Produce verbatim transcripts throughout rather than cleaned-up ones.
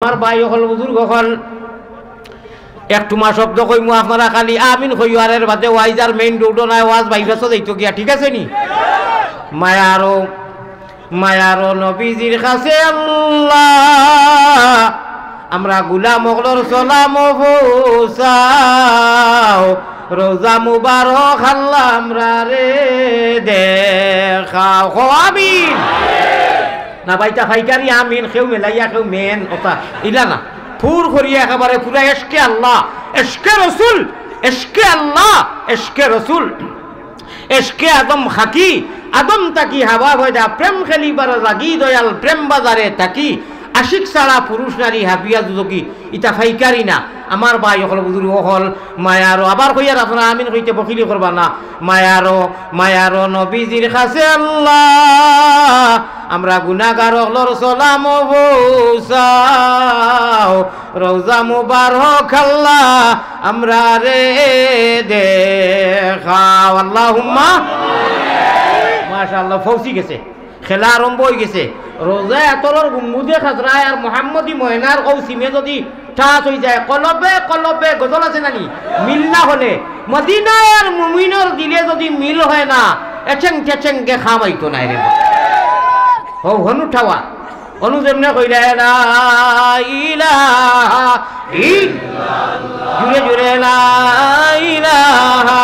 আমার ভাই অকল, বুজুর্গ অকল, একটু মা শব্দ কইমু, আপনারা খালি আমিন কইও, আর এর বাদে ওয়াইজ আর মেইন রোডও নাই, ওয়াজ বাইপাসও যাইতো গিয়া, ঠিক আছে নি? মায়ারো, মায়ারো নবীজির কাছে আল্লাহ, আমরা গুলাম অকলর সালাম পৌঁছাও, রোজা মুবারক আল্লাহ আমরারে দেখাও। কও আমিন। না ভাই, ইতা পাইকারি আমিন, কেউ মেলাইয়া, কেউ মেন, ওটা ইলা না। ফুর করিয়া একেবারে পুরা এশকে আল্লাহ, এশকে রসুল, এশকে আল্লাহ, এশকে রসুল, এশকে আদম থাকি, আদম থাকি হাওয়া পয়দা, প্রেম খেলিবার লাগি দয়াল, প্রেম বাজারে থাকি, আশিক ছাড়া পুরুষ নারী হাবিয়া দুদকি, ইতা পাইকারি না। আমার ভাই অকল, বুজুর্গ অকল, মায়ারো, আবার কইয়ার আপনারা আমিন কইতে বকিলি করবা না। মায়ারো, মায়ারো নবীজির কাছে আল্লাহ, আমরা গুনাগার অকলর সালাম পৌঁছাও, রওজা মুবারক আল্লাহ আমরারে দেখাও। আল্লাহুম্মা। মাশাআল্লাহ, পৌঁছি গেছে। খেলা আরম্ভ অই গেছে। রোজা আতলর গুম্বুজে খাজরায় আর মোহাম্মদী ময়নার কৌসিমে যদি টাচ অই যায়, কলবে কলবে গজল আছে নানি? মিল না হলে, মদিনার মুমিনর দিলে যদি মিল হয় না, এচেং চেচেং কে খামাইতো নাই রে বা। হো, হনু ঠাওয়া। অনু যেমনে কইলে, "লা ইলাহা ইল্লাল্লাহ।" জুরে জুরে, "লা ইলাহা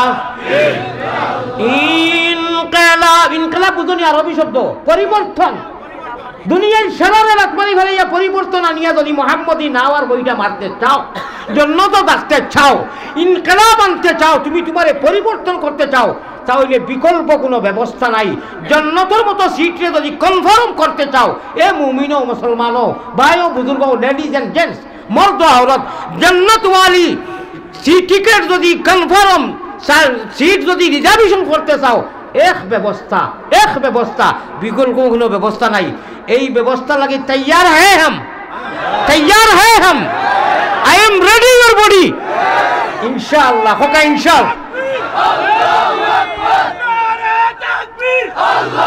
ইল্লাল্লাহ।" ইনকিলাব, ইনকিলাব বুঝনি আরবি শব্দ, পরিবর্তন। দুনিয়ার সারারে লাত মারি ফেলাইয়া পরিবর্তন আনিয়া যদি মোহাম্মদী নাওয়ার বইটা মারতে চাও, জন্নত থাকতে চাও, ইনকিলাব আনতে চাও, তুমি তোমারে পরিবর্তন করতে চাও, তাহলে বিকল্প কোনো ব্যবস্থা নাই। জন্নতর মতো সিটরে যদি কনফার্ম করতে চাও, এ মুমিন ও মুসলমান ও, ভাই ও বুজুর্গ ও, ladies and gents, মর্দ আওরত, জন্নতওয়ালি সি-, টিকিট যদি কনফার্ম, সা-, সিট যদি রিজার্ভেশন করতে চাও, এক ব্যবস্থা, এক ব্যবস্থা, বিকল্প কোনো ব্যবস্থা নাই। এই ব্যবস্থা লাগি তৈয়ার হ্যায় হাম, তৈয়ার হ্যায় হাম। I am ready, your body। ইনশাআল্লাহ, হোগা ইনশাআল্লাহ।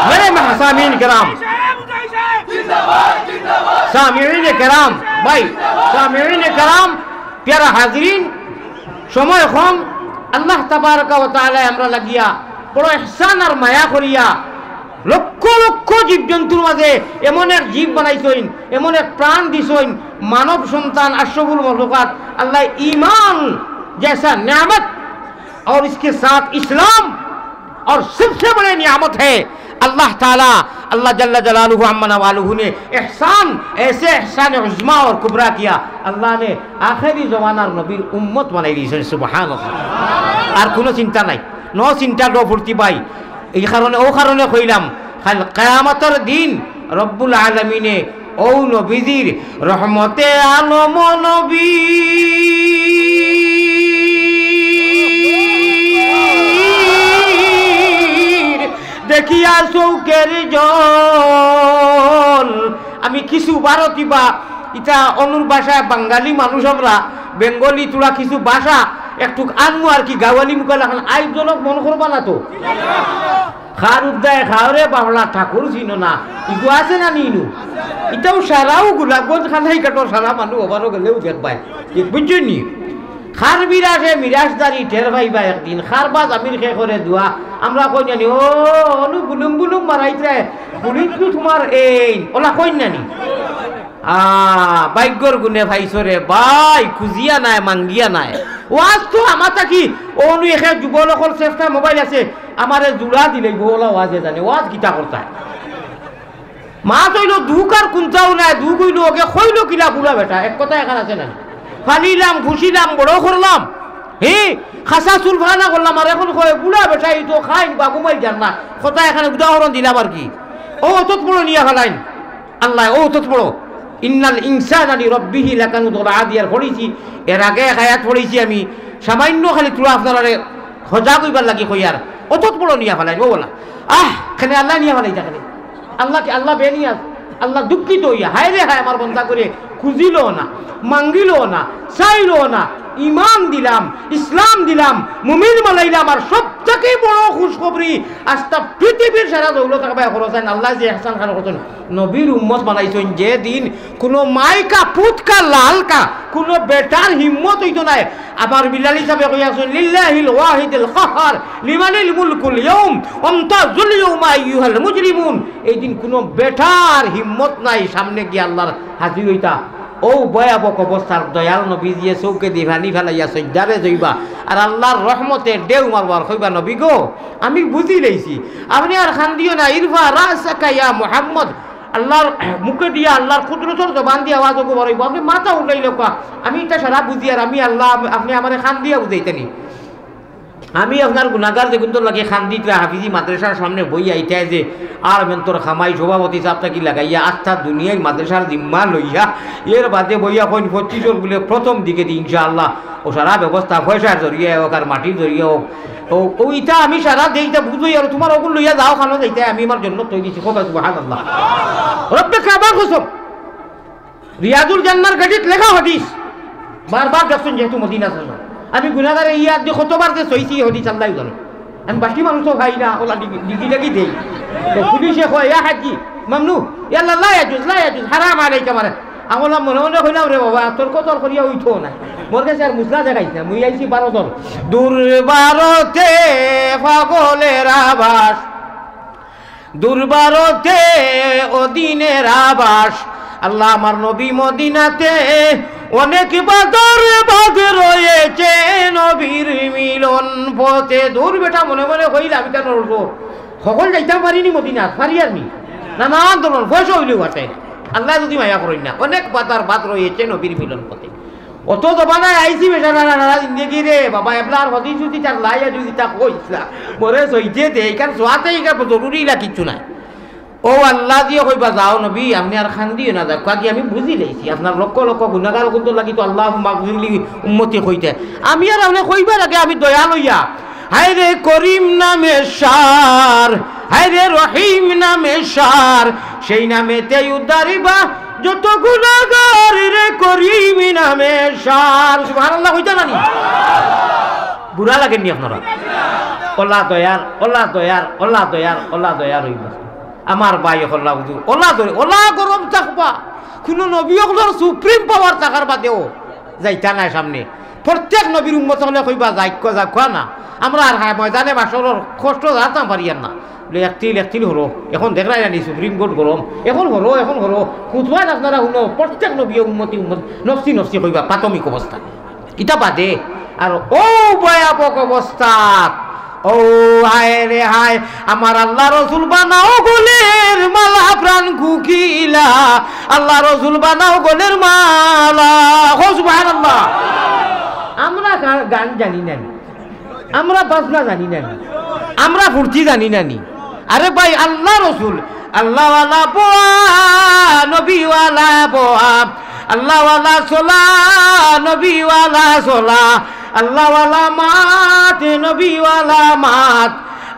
মেরে সামিন কেরাম, সামিন কেরাম, ভাই, সামিন কেরাম, প্যারা হাজিরিন, সময় কম, আল্লাহ তাবারাকা ওয়া তাআলা আমরা লাগিয়া বড় ইহসান আর মায়া করিয়া লক্ষ লক্ষ জীবজন্তুর মাঝে এমন এক জীব বানাইছইন, এমন এক প্রাণ দিছইন, মানব সন্তান আশরাফুল মখলুকাত। আল্লাহ, ईमान जैसा नेमत और इसके साथ इस्लाम और सबसे बड़े नियामत है अल्लाह ताला, अल्लाह जल्ला जलालुहु अम्मा नवालुहु ने एहसान, ऐसे एहसान उज़्मा और कुबरा किया। আল্লাহ নে আখেরি জমানার নবীর উম্মত বানাই দিছইন, সুবহানাল্লাহ। আর কোনো চিন্তা নাই, নো চিন্তা, নো ফুর্তি ভাই। এই কারণে, ও কারণে কইলাম, কাল কিয়ামতর দিন রব্বুল আলামিনে ও নবীজির রহমতে আলম নবীর দেখিয়া চউখের জল। আমি কিছু ভারতী বা ইতা অনুর ভাষায় বাঙালি মানুষ আমরা, বেঙ্গলি তুলা কিছু ভাষা একটু আনমু আর কি, গাওয়ালি মুখা লাখান আইজনক মন করবা না তো। খার উদ্দায় খাওরে বাবলা ঠাকুর চিনো না, ইগু আছে না নি ইনু? ইতাও সারাও গোলাপগঞ্জ খানাই কাটো সারা মানুষ ওবারও গেলেও দেখবায়, বুঝছো নি? খার বিরাসে মিরাসদারি টের পাইবা একদিন, খার বাজ আমির খে করে দোয়া, আমরা কই জানি, ও, অনু বুলুম বুলুম মারাইতে, পুলিশ তো তোমার এই, ওলা কই জানি। আ, ভাগ্যর গুণে পাইছো রে ভাই, খুজিয়া নায়, মাঙ্গিয়া নায়। ওয়াজ তো আমার থাকি, অনু একে যুগল অকল শ্রেষ্ঠ মোবাইল আছে, আমারে জুড়া দিলে বলা ওয়াজে জানে, ওয়াজ কিতা করতায়? মাত অইলো দুখ আর কুন্তাও নাই, দুখ অইলো ওকে কইলো কিলা বুড়া বেটা, এক কথা এখান আছে না? পালিলাম, ফুসিলাম, বড় করলাম, হে, খাসা চুল ফানা করলাম, আর এখন কয় বুড়া বেটা, এই তো খাইন বা ঘুমাই যান না। কথা এখানে উদাহরণ দিলাম আর কি। ও অতত বড় নিয়া ফালাইন। আল্লাহ, ও অতত বড়। ইন্নাল ইনসানা লিরাব্বিহি লাকানুদ ওলা আদিয়ার পড়েছি, এর আগে এক আয়াত পড়েছি আমি, সামান্য খালি তুলা আপনারারে সজাগ হইবার লাগি কইয়ার, অতত বড় নিয়া ফালাইন, ও বলা। আহ, কেনে আল্লাহ নিয়া ফালাইতা কেনে? আল্লাহ কি, আল্লাহ বেনিয়াজ? আল্লাহ দুঃখিত হইয়া, হায় রে হায়, আমার বন্দা করে খুঁজিল না, মাঙ্গিল না, চাইল না, ইমান দিলাম, ইসলাম দিলাম, মুমিন বানাইলাম, আর সব থাকি বড় খুশখবরি, আস্তা পৃথিবীর সারা দৌলত থাকবা খরচ আইন আল্লায় যে এহসান খান করছইন, নবীর উম্মত বানাইছইন। যে দিন কুনু মাই কা, পুত কা, লাল কা, কুনু বেটার হিম্মত অইতো নায়। আমার বিলাল সাবে কইয়া আছইন, "লিল্লাহিল ওয়াহিদিল কাহহার, লিমানিল মুলকুল ইয়াউম, ওয়ামতাজুল ইয়াউমা আইয়ুহাল মুজরিমুন।" এই দিন কুনু বেটার হিম্মত নাই সামনে গিয়া আল্লার হাজির অইতা। অউ ভয়াবহ অবস্থাত দয়াল নবীজিয়ে চউখেদি পানি ফালাইয়া সইজদারে যাইবা, আর আল্লার রহমতে ঢেউ মারবা আর কইবা, "নবী গো, আমি বুঝিলাইছি, আপনে আর কান্দিও না, ইরফা রাসাকা ইয়া মুহাম্মদ।" আল্লার মুখেদি, আল্লার কুদরতর জবান দিয়া আওয়াজ অগু বার অইবো, "আপনে মাথা উঠাইলাউক্কা, আমি ইতা সারা বুঝিয়ার, আমি আল্লা, আপনে আমারে কান্দিয়া বুঝাইতা নি।" আমি আপনার গুনাগার যেগুনতর লাগি কান্দিতরা হাফিজি মাদ্রাসার সামনে বইয়া, ইটায় যে আর মেন্টর কামাই সভাপতি সাব থাকি লাগাইয়া আস্তা দুনিয়ার মাদ্রাসার জিম্মা লইয়া, এর বাদে বইয়া কইন পঁচিশর বুলে প্রথম দিকেদি ইনশাআল্লাহ অউ সারা ব্যবস্থা পয়সার জরিয়া অউক আর মাটির জরিয়া অউক, অউ, অউ ইতা আমি সারা দেই, ইতা বুঝো, আর তুমার অগুন লইয়া যাও, খানো যাইতায়, আমি আমার জন্য তৈরি দিছি। কউক্কা সুবহানাল্লাহ। রব্বে কাবার কসম। রিয়াজুল জান্নার গাড়িত লেখা হাদিস, বারবার দেখছইন যেহেতু মদিনা শরীফ। আমি গুনাগারে ইয়াদ দি কতবার যে সইছি ই হাদিস আল্লায় জানে। আমি বাকি মানুষ তো খাই না, অলা ডিগি, ডিগি ডাগি দেই। তো পুলিশে কয়, "ইয়া হাজি, মামনু, ইয়াল্লা লা ইয়াজুজ, লা ইয়াজুজ, হারাম আলাইকা মারে।" আমি অলা মনে মনে কইলাম, "রে বাবা, তর্ক তর্ক করিয়া অইতো না। মোর গেছে আর মুসলা দেখাইস না, মুই আইছি বারো জন।" দূর ভারতে পাগলের আবাস, দূর ভারতে অদিনের আবাস, আল্লা আমার নবী মদিনাতে, অনেক বাধার বাধ রয়েছে নবীর মিলন পথে। দূর বেটা মনে মনে কইলা, আমি কেন উঠবো? হকল যাইতাম পারিনি মদিনাত, পারিয়ার নি। নানান ধরন পয়সা অইলেও আছে। আল্লায় যুদি মায়া করইন না, অনেক বাধার বাধ রয়েছে নবীর মিলন পথে। অত জমানায় আইছি বেচারা, সারা জিন্দেগি রে বাবা, এবলা আর হদিস উদিস আর লা ইয়াজুজ ইতা কইছলা। মোরে সইতে দে, ইখান সোয়াতে ইখান জরুরি ইলা কিচ্ছু নাই। অউ আল্লায় দিয়া কইবা, "যাও নবী, আপনে আর কান্দিও না, যাউক্কা, আমি বুঝিলাইছি, আপনার লক্ষ লক্ষ গুনাগার অগুনতর লাগি তো আল্লাহুম্মা গফিরলি উম্মতি কইতে।" আমি আর আপনে কইবার আগে আমি দয়াল অইয়া, হায়রে করিম নামে সার, হায়রে রহিম নামে সার, সেই নামেতে উদ্ধারিবা যত গুনাগার রে করিম নামে সার। সুবহানাল্লাহ কইতা নানি? বুড়া লাগেননি আপনারা? অলা দয়ার, অলা দয়ার, অলা দয়ার, অলা দয়ার অইবা। আমার ভাই অকলরা হুজুর, অলা দয়ার, অলা গরম থাকবা। কুনু নবী অকলর supreme power থাকার বাদেও যাইতা নায় সামনে। প্রত্যেক নবীর উম্মত অকলে কইবা, "যাউক্কা, যাউক্কা না।" আমরা আর হায় ময়দানে মাশরর কষ্ট যাইতাম পারিয়ার না। বুলে, "এক তিল, এক তিল হরো। এখন দেখরায় নানি Supreme Court গরম। এখন হরো, এখন হরো।" খুতবাত আপনারা হুনো, প্রত্যেক নবীয়ে উম্মতি, উম্মতি, নফসি, নফসি কইবা, প্রাথমিক অবস্থা। ইটা বাদে। আর অউ ভয়াবহ অবস্থা, ও হায় রে হায়, আমার আল্লার রসুল বানাও গলের মালা প্রাণ কুকিলা, আল্লার রসুল বানাও গলের মালা। কও সুবহানাল্লাহ। আমরা গা-, গান জানি না নি, আমরা বাজনা জানি না নি, আমরা ফুর্তি জানি না নি। আরে ভাই, আল্লার রসুল, আল্লাওয়ালা বোয়া, নবীওয়ালা বোয়া, আল্লাওয়ালা চলা, নবীওয়ালা চলা, আল্লাওয়ালা মাত, নবীওয়ালা মাত,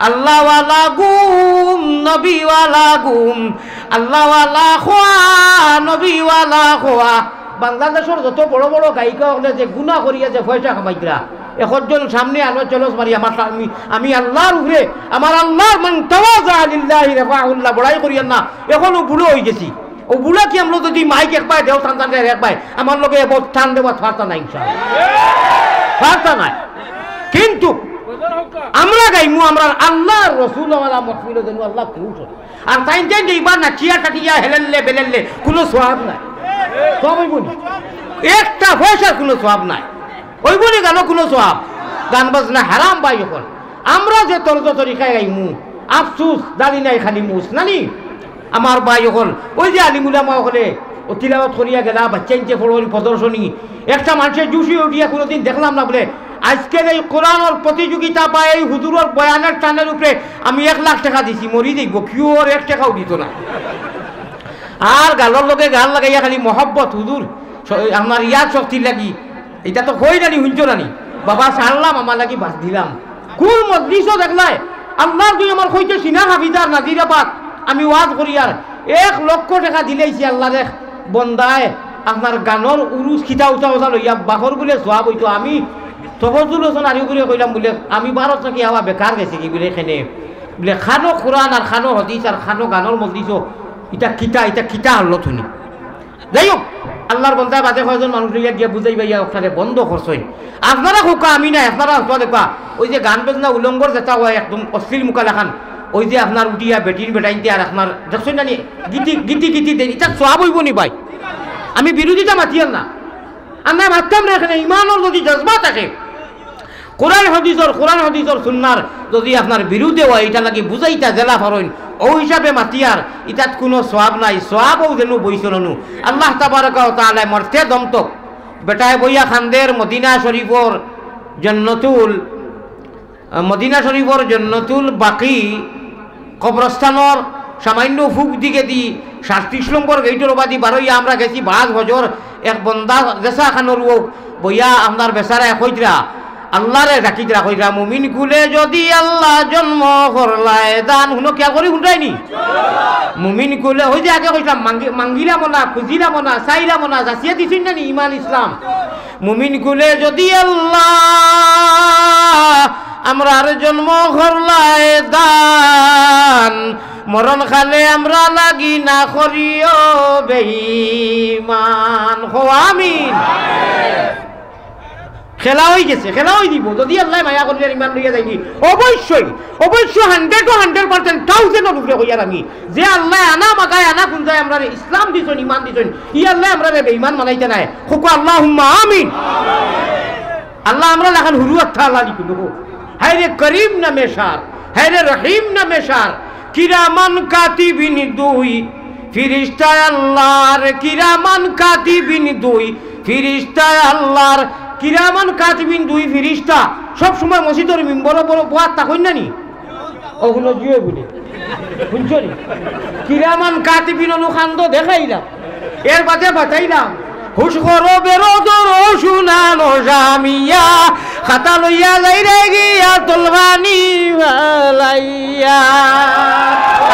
আল্লাওয়ালা ঘুম, নবীওয়ালা ঘুম, আল্লাওয়ালা খোয়া, নবীওয়ালা খোয়া। বাংলাদেশর যত বড় বড় গায়িকা অকলে যে গুনা করিয়া যে পয়সা কামাইতরা, একজন সামনে আনো, challenge মারি, আমার সা-, আমি, আমি আল্লার উপরে, আমার আল্লার মান তাওয়াজা লিল্লাহি রাফাহুল্লাহ, বড়াই করিয়ার না, এখন অউ বুড়া অইগেছি। অউ বুড়া কি আমরা যুদি মাইক একবায় দেও, টান টান করে একবায়, আমার লগে এবার টান দেওয়া পারতা না ইনশাআল্লাহ। পারতা না। কিন্তু আমরা গাইমু, আমরার আল্লার রসুলওয়ালা মহফিলো যেন আল্লাহ খুশ অয়। আর তাইন তাইন গাইবা নাচিয়া টাটিয়া হেলেল্লে বেলেল্লে, কুনু সওয়াব নাই। সওয়াব অইবো নি? একটা পয়সার কুনু সওয়াব নাই। অইবো নি গানো কুনু সওয়াব? গান বাজনা হারাম ভাই অকল। আমরা যে তর্জ তরিকায় গাইমু, আফসুস, দাড়ি নাই খালি মুস, নানি? আমার ভাই অকল, অউ যে আলিম উলামা অকলে, অউ তিলাওয়াত করিয়া গেলা, বাচ্চাইন্তে পড়ইন প্রদর্শনী, একটা মানষে জুশ অইয়া উঠিয়া কুনুদিন দেখলাম না বুলে, আইজকের এই কোরআনর প্রতিযোগিতা বা এই হুজুরর বয়ানের টানের উপরে আমি এক লাখ টেকা দিছি, মরি যাইবো, কেউ আর এক টেকাও দিতো না। আর গালর লগে গাল লাগাইয়া খালি মহব্বত, হুজুর, স-, আপনার ইয়াদ শক্তির লাগি, ইটা তো কই নানি, হুনছো নানি, বাবা ছাড়লাম, আমার লাগি বাদ দিলাম। কুন মজলিসো দেখলায়, আল্লার দুই আমার কইতে সিনা হাফিজার নাজিরাবাদ, আমি ওয়াজ করিয়ার এক লক্ষ টেকা দিলাইছি আল্লার এক বন্দায়, আপনার গানর উরুস কিতা উতা উতা লইয়া বাফর বুলে সওয়াব অইতো। আমি তফাজ্জুল হোসেন আরিপুরে কইলাম বুলে, আমি ভারত থাকি আওয়া বেকার গেছি কি বুলে এখানে। বুলে, খানো কোরআন আর খানো হাদিস আর খানো গানর মজলিসও, ইটা কিতা, ইটা কিতা হালত হুনি। যাই হোক, আল্লার বন্দায় বাদে কয়জন মানুষ লইয়া গিয়া বুঝাইবাইয়া অখানরে বন্ধ করছইন। আপনারা কউক্কা, আমি নায়, আপনারা হকলে দেখবা, ওই যে গান বাজনা উলঙ্গর যেটা অয় একদম অশ্লীল মুখা লাখান, ওই যে আপনার উঠিয়া বেটিন বেটাইন্তে আর আপনার দেখছইন না নি, গীতি, গীতি, গীতি দেইন, ইটা সওয়াব অইবো নি ভাই? আমি বিরোধিতা মাতিয়ার না, আর নায় মাততাম না এখানে, ইমানর যদি জজবা থাকে, কোরআন হাদিসর, কোরআন হাদিসর সুন্নার যদি আপনার বিরুদ্ধে অয়, ইটা লাগি বুঝাইতা যেলা পারইন, অউ হিসাবে মাতিয়ার, ইটাত কুনু সওয়াব নাই, সওয়াব অউ যেনু বইছইন অনু। আল্লাহ তাবারাকা ওয়া তাআলায় মরতে দম তক বেটায় বইয়া কান্দের মদিনা শরীফর জন্নতুল, মদিনা শরীফর জন্নতুল বাকি কবরস্থানর সামান্য ফুক দিকেদি সাতত্রিশ নম্বর গেইটর বাদি বারইয়া আমরা গেছি বাদ ফজর। এক বন্দা যেছা খানোর ঔ বইয়া আপনার বেচারায় কইতরা, আল্লারে ডাকিতরা, কইতরা, "মুমিন কুলে যদি আল্লাহ জন্ম করলায় দান।" হুনো, কিয়া করি হুনরায়নি? মুমিন কুলে, ওই যে আগে কইছিলাম, মাঙ্গি-, মাঙ্গিলাম না, খুঁজিলাম না, চাইলাম না, যাচিয়া দিছইন না নি ইমান ইসলাম? মুমিন কুলে যদি আল্লাহ আমরার জন্ম করলায় দান, মরণ কালে আমরা লাগি না করিও বেঈমান। কও আমিন। খেলা অই গেছে, খেলা অই দিবো। যদি আল্লায় মায়া করিয়া ইমান লইয়া যাইনি, অবশ্যই, অবশ্যই hundred ও hundred percent thousand অর উপরে কইয়ার আমি, যে আল্লায় আনা মাগায় আনা কুঞ্জায় আমরারে ইসলাম দিছইন, ইমান দিছইন, ই আল্লায় আমরারে বেঈমান বানাইতা নায়। কউক্কা আল্লাহুম্মা আমিন। আল্লাহ আমরার লাখান হুরু আত্তা আল্লাহ লিখুন। হায়রে করিম নামে সার, হায়রে রহিম নামে সার, কিরামান কাতিবিন দুই ফিরিস্তা আল্লাহর, কিরামান কাতিবিন দুই ফিরিস্তা আল্লাহর, কিরামান কাতিবিন দুই ফিরিস্তা। সব সময় মসজিদর মিম্বরো বড় বওয়াত থাকইন না নি? অউ হুনো জুয়ে বুলে। হুনছো নি? কিরামান কাতিবিন অনু কান্দো দেখাইলাম। এর বাদে বাতাইলাম। হুশ করো বেরো ধরো শুনানো জামিয়া। খাতা লইয়া যাইরায় গিয়া তলবানি ফালাইয়া।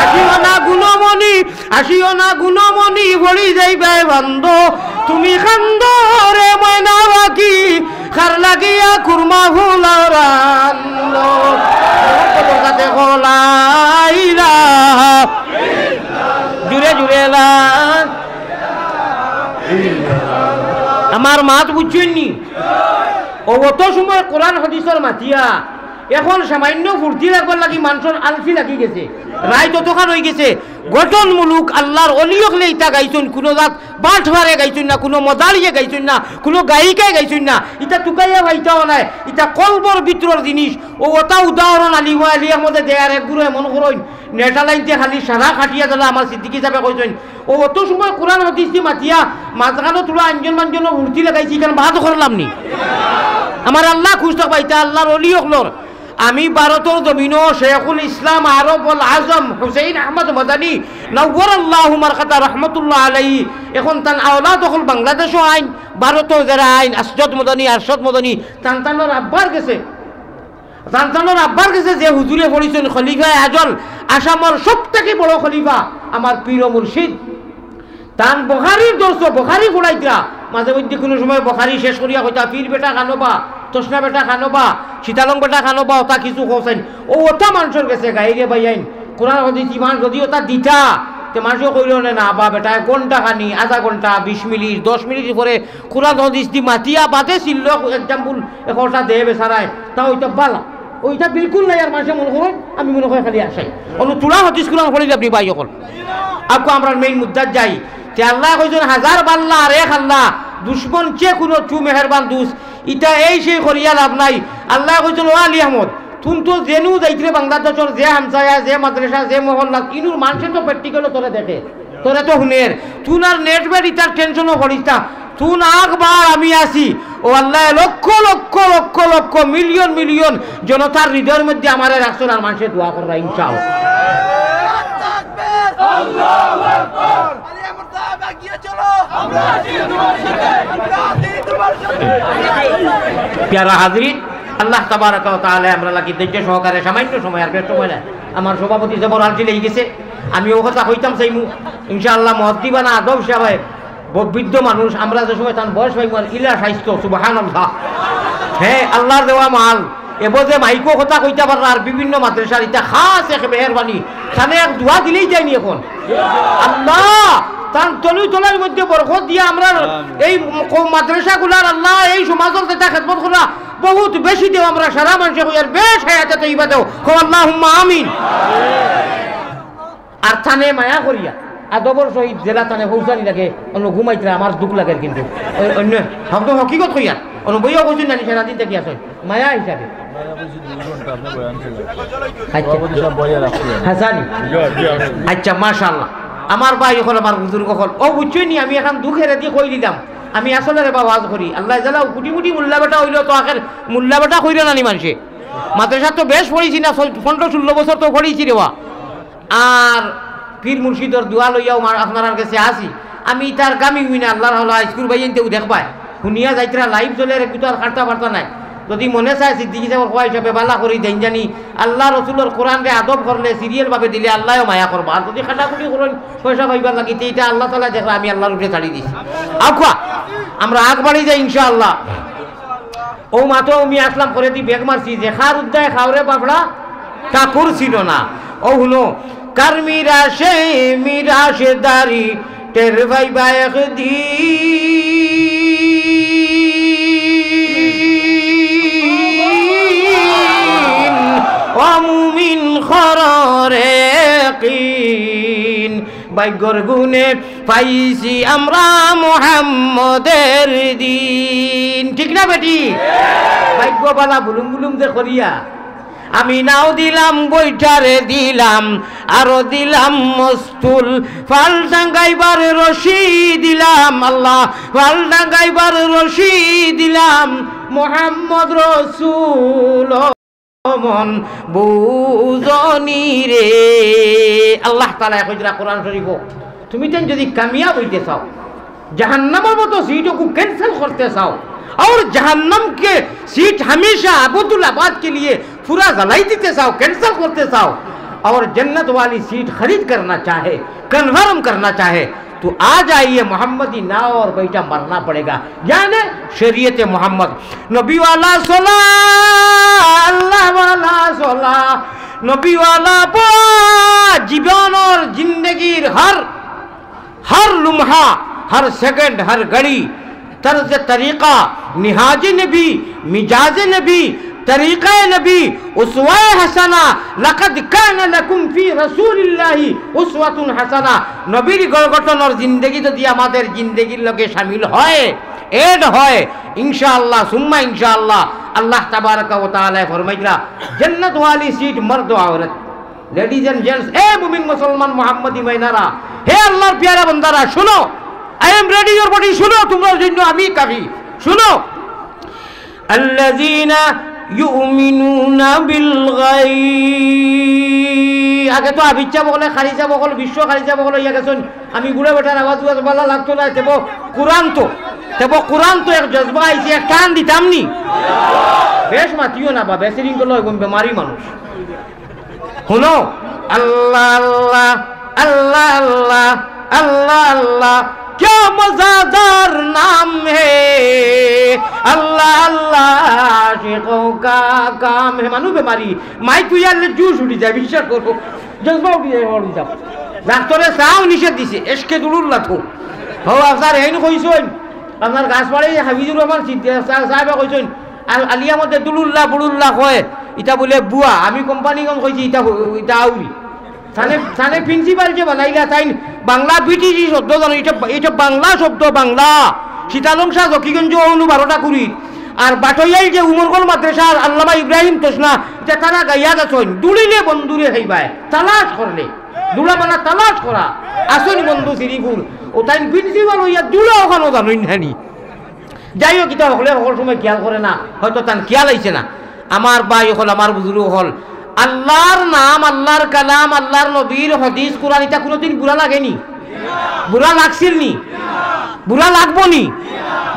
আসিও না গুণমণি, আসিও না গুণমণি, পড়ি যাইবায় বান্দো। তুমি কান্দো রে ময়না পাখি, কার লাগিয়া কুরমা ফুলাও রান্দো। কবর কাতে কও লা ইলাহা। জুরে জুরে লা। আমার মাত বুঝছইন নি? অউ অত সময় কোরআন হাদিসর মাতিয়া, এখন সামান্য ফুর্তি লাগবার লাগি মানষর আলসি লাগি গেছে। রাইত অতখান অই গেছে, গঠনমূলক আল্লার অলি অকলে ইতা গাইছইন, কুনু জাত বাটফারে গাইছইন না, কুনু মজালিয়ে গাইছইন না, কুনু গায়িকায় গাইছইন না, ইতা তুকাইয়া পাইতাও নায়, ইতা কলবর ভিতরর জিনিস। অউ অতা উদাহরণ আলী, আলী আহমদে দেয়ার এক গুরু এমন করইন, নেটা লাইনতে খালি সারা কাটিয়া দিলা, আমার সিদ্দিকী সাবে কইছইন। অউ অত সময় কোরআন হাদিস দি মাতিয়া, মাঝখানো থুড়া আঞ্জন মাঞ্জনও ফুর্তি লাগাইছি, ইখান বাদ করলাম নি? আমার আল্লাহ খুশ থাকবা, ইতা আল্লার অলি অকলর। আমি ভারতর জমিনো শেখুল ইসলাম আরব আল আজম হুসেইন আহমদ মাদানী নওয়ারাল্লাহু মারকাদা রহমতুল্লাহ আলাইহি, এখন তান আওলাদ অকল বাংলাদেশো আইন, ভারতো যেরা আইন, আসজদ মাদানী, আরশদ মাদানী, তান তানর আব্বার গেছে, তান তানর আব্বার গেছে যে হুজুরে পড়ছইন খলিফায়ে আজল, আসামর সব থাকি বড় খলিফা, আমার পীর ও মুর্শিদ। তান বুখারীর দর্শ, বুখারী পড়াইতরা, মাঝে মধ্যে কুনু সময় বুখারী শেষ করিয়া কইতা, "পীর বেটা কানো বা, তসনা বেটা কানো বা, শীতালং বেটা কানো বা", অতা কিছু কওছাইন। অউ অতা মানষর গেছে গাইরে ভাইয়াইন, কোরআন হাদিস ইমান যদি অতা দিতা, তে মানষে কইলো নে না বা বেটা, এক ঘন্টা খানি, আধা ঘন্টা, বিশ মিনিট, দশ মিনিট পরে কোরআন হাদিস দি মাতিয়া বাদে ছিল, example, একটা দে বেচারায়, তা অইতা বালা। অইতা বিলকুল নাই, আর মানষে মনো করইন, আমি মনো করি খালি আশাই। অনো থুড়া হাদিস কোরআন পড়ি লাভ নি ভাই অকল। আকু আমরার main মুদ্দাত যাই। তে আল্লায় কইছইন, "হাজার বাল্লা আর এক আল্লাহ, দুশমন চেয়ে কুনু তু মেহেরবান দুস্ত।" ইতা এই সেই করিয়া লাভ নাই। আল্লায় কইছইন, "ও আলী আহমদ, তুন তো যেনু যাইতরে বাংলাদেশর যে হামসায়া, যে মাদ্রাসা, যে মহল্লা, ইনুর মানষে তো practical-ও তোরে দেখে।" তোরে তো হুনের, তুন আর net বেট ইতার tension-ও করিস না। তুন আকবার আমি আছি। ও আল্লাহ, লক্ষ লক্ষ লক্ষ লক্ষ, million million জনতার হৃদয়র মধ্যে আমারে রাখছইন আর মানষে দোয়া কররা, ইনশাআল্লাহ। আল্লাহু আকবার। আলী আহমদ সাহেব, এগিয়ে চলো। আমরা আছি তোমার সাথে। আমরা আছি তোমার সাথে। প্যারা হাজিরিন, আল্লাহ তাবারাকা ওয়া তাআলা আমরা লাগি ধৈর্য সহকারে সামান্য সময়, আর বেশ সময় না, আমার সভাপতি জবর আলটি লেগে গেছে, আমি ও কথা কইতাম চাইমু, ইনশাআল্লাহ, মুয়াজ্জিবানা আদব সাহেব, ব-, বৃদ্ধ মানুষ, আমরা যে সময় তান বয়স পাইমু আর ইলা স্বাস্থ্য, সুবহানাল্লাহ। হ্যাঁ, আল্লাহর দেওয়া মাল। এবো যে মাইকো কথা কইতা পাররা আর বিভিন্ন মাদ্রাসার ইটা খাস এক মেহেরবানি। তানে এক দোয়া দিলেই যায়নি এখন। আল্লাহ, তান তলু তলার মধ্যে বরকত দিয়া আমরার এই ম-, ক-, মাদ্রাসাগুলার আল্লাহ, এই সমাজর যেটা খেদমত করা বহুত বেশি দেও, আমরা সারা মানুষে কই আর বেশ হায়াতে তৈবা দেও। কও আল্লাহুম্মা আমিন। আর তানে মায়া করিয়া আদবর সহিত যেলা তানে পৌঁছানি লাগে, অন্য ঘুমাইতরা আমার দুখ লাগে কিন্তু। অ-, অন্য হক তো হকিকত কইয়ার, অন্য বইও কইছইন নানি সারাদিন থাকি আসইন মায়া হিসাবে। আচ্ছা। হাসানি। আচ্ছা, মাশাআল্লাহ। আমার ভাই অকল, আমার বুজুর্গ অকল, ও বুঝছইন নি, আমি এখন দুঃখের এদি কই দিলাম। আমি আসলে রে বা ওয়াজ করি, আল্লাহ জালাও কুটি মুটি মোল্লা বেটা অইলেও তো আখের মোল্লা বেটা কইরা নানি মানষে। মাদ্রাসা তো বেশ পড়ছি না, পনেরো ষোলো বছর তো পড়ছি রে বা। আর পীর মুর্শিদর দোয়া লইয়াও মার-, আপনারার গেছে আসি। আমি তার কামি হই না, আল্লাহর হাওলা হাইস্কুল ভাই আনতেও দেখবায়। হুনিয়া যাইতরা লাইভ চলে রে, কুতার খাটতা পারতা নাই। যদি মনে চায় সিদ্দিকী সাহেবর খোয়া হিসাবে বালা করি দেন জানি, আল্লাহ রসুলর কোরআনরে আদব করলে সিরিয়াল ভাবে দিলে আল্লাহও মায়া করবা। আর যদি খাটাখুটি করেন পয়সা পাইবার লাগি, তে এটা আল্লাহ তাআলা দেখরা আমি আল্লাহর উপরে ছাড়ি দিছি। আউক্কা, আমরা আগ বাড়ি যাই ইনশাআল্লাহ। ও মাতো আমি আসলাম করে দি বেগ মারছি যে খার উদ্দায় খাওরে বাবড়া ঠাকুর ছিল না। ও হুনো, কার মিরাশে মিরাশদারি টের পাইবা একদিন। ও মুমিন খররে কিন, ভাগ্যর গুণে পাইছি আমরা মোহাম্মদের দিন। ঠিক না বেটি? ভাগ্য বালা বুলুম বুলুম যে করিয়া। আমি নাও দিলাম, বৈঠারে দিলাম, আরো দিলাম মস্তুল, ফাল টাঙ্গাইবার রশি দিলাম, আল্লাহ, ফাল টাঙ্গাইবার রশি দিলাম, মোহাম্মদ রসুল। মন বুঝনি রে। আল্লাহ তাআলায় কইরা কোরআন শরীফো, তুমি তেন যদি কামিয়াব হইতে চাও, জাহান্নামর মতো সিটকু cancel করতে চাও, আর জাহান্নামকে সিট হামেশা আবদুল আবাদ কে লিয়ে পুরা জ্বালাই দিতে চাও, cancel করতে চাও, আর জান্নাত ওয়ালি সিট খরিদ করনা চাহে, confirm করনা চাহে, তো আ যাইয়ে মোহাম্মদী নাও আর বেটা মরনা পড়েগা। ইয়ানে শরিয়তে মোহাম্মদ, নবী ওয়ালা সলা, আল্লাহ ওয়ালা সলা, নবী ওয়ালা পড়া, জীবনর জিন্দেগির হর, হর লুমহা, হর সেকেন্ড, হর ঘড়ি, তর্জ তরিকা, নিহাজ নবী, মিজাজ নবী, তরিকায়ে নবী, উসওয়ায়ে হাসানা, লাকাদ কানা লাকুম ফি রাসূলিল্লাহি উসওয়াতুন হাসানা। নবীর গড় গঠনর জিন্দেগি যদি আমাদের জিন্দেগির লগে শামিল হয়, add হয়, ইনশাআল্লাহ, সুম্মা ইনশাআল্লাহ, আল্লাহ তাবারাকা ওয়া তাআলায় ফরমাইতরা, জান্নাত ওয়ালি সিট মর্দ আওরত। Ladies and gents, এ মুমিন মুসলমান মোহাম্মদী মাইনারা, হে আল্লাহর পিয়ারা বান্দারা, শুনো, I am ready, your body, শুনো, তোমরার জন্য আমি কাফি। শুনো, আল্লাযীনা ইউমিনুনা বিল গায়ব। আগে তো আবিচ্ছা বকলে, খারিজা বকল, বিশ্ব খারিজা বকল ইয়া গেছইন। আমি বুড়া বেটার আওয়াজ উওয়াজ বালা লাগতো না, তেবো কোরআন তো, তেবো কোরআন তো এক জজবা আইছে, এক টান দিতাম নি। বেশ মাতিও না বা, বেশি রিং করলে অইবো বেমারি মানুষ। হুনো, আল্লাহ আল্লাহ, আল্লাহ আল্লাহ, আল্লাহ আল্লাহ, ক্যা মজাদার নাম হে, আল্লাহ আল্লাহ, আশিকোঁ কা কাম হে। মানু বেমারি, মাইক তুই আনলে জুশ উঠি যায়, বিশ্বাস করো, জজবা উঠি যায়, উঠি যায়। ডাক্তরে চাও নিষেধ দিছে, এশকে দুলুল্লাহ তো। হো, আপনার হেইন কইছইন, আপনার গাছবাড়ি হাফিজুর রহমান সিদ্দিকী সা-, সাহেবে কইছইন, আল-, আলিয়া মতে দুলুল্লাহ, বুড়ুল্লাহ কয়, ইটা বুলে বুয়া। আমি কোম্পানিগঞ্জ কইছি, ইটা হু-, ইটা আউরি। তানে, তানে প্রিন্সিপাল যে বানাইলা, তাইন বাংলা বিটিসি শব্দ জানো, ইটা, ইটা বাংলা শব্দ, বাংলা। শীতলং শাহ জকিগঞ্জ অনু বারোটা কুড়ি। আর বাটইয়াইল যে উমরগোল মাদ্রাসার আল্লামা ইব্রাহিম তসনা, ইটা তারা গাইয়া গেছইন, দুলিলে বন্ধুরে খাইবায়, তালাশ করলে। দুলা বালা তালাশ করা, আসইন বন্ধু শ্রীপুর। ও তাইন প্রিন্সিপাল অইয়া দুলা অখানো জানইন নানি। যাই হোক, ইতা হকলে হকল সময় খেয়াল করে না, হয়তো তান খেয়াল আইছে না। আমার ভাই অকল, আমার বুজুর্গ অকল, আল্লাহর নাম, আল্লাহর কালাম, আল্লাহর নবীর হাদিস, কোরআন, ইতা কুনুদিন বুরা লাগেনি? বুরা লাগছিল নি? বুরা লাগবো নি?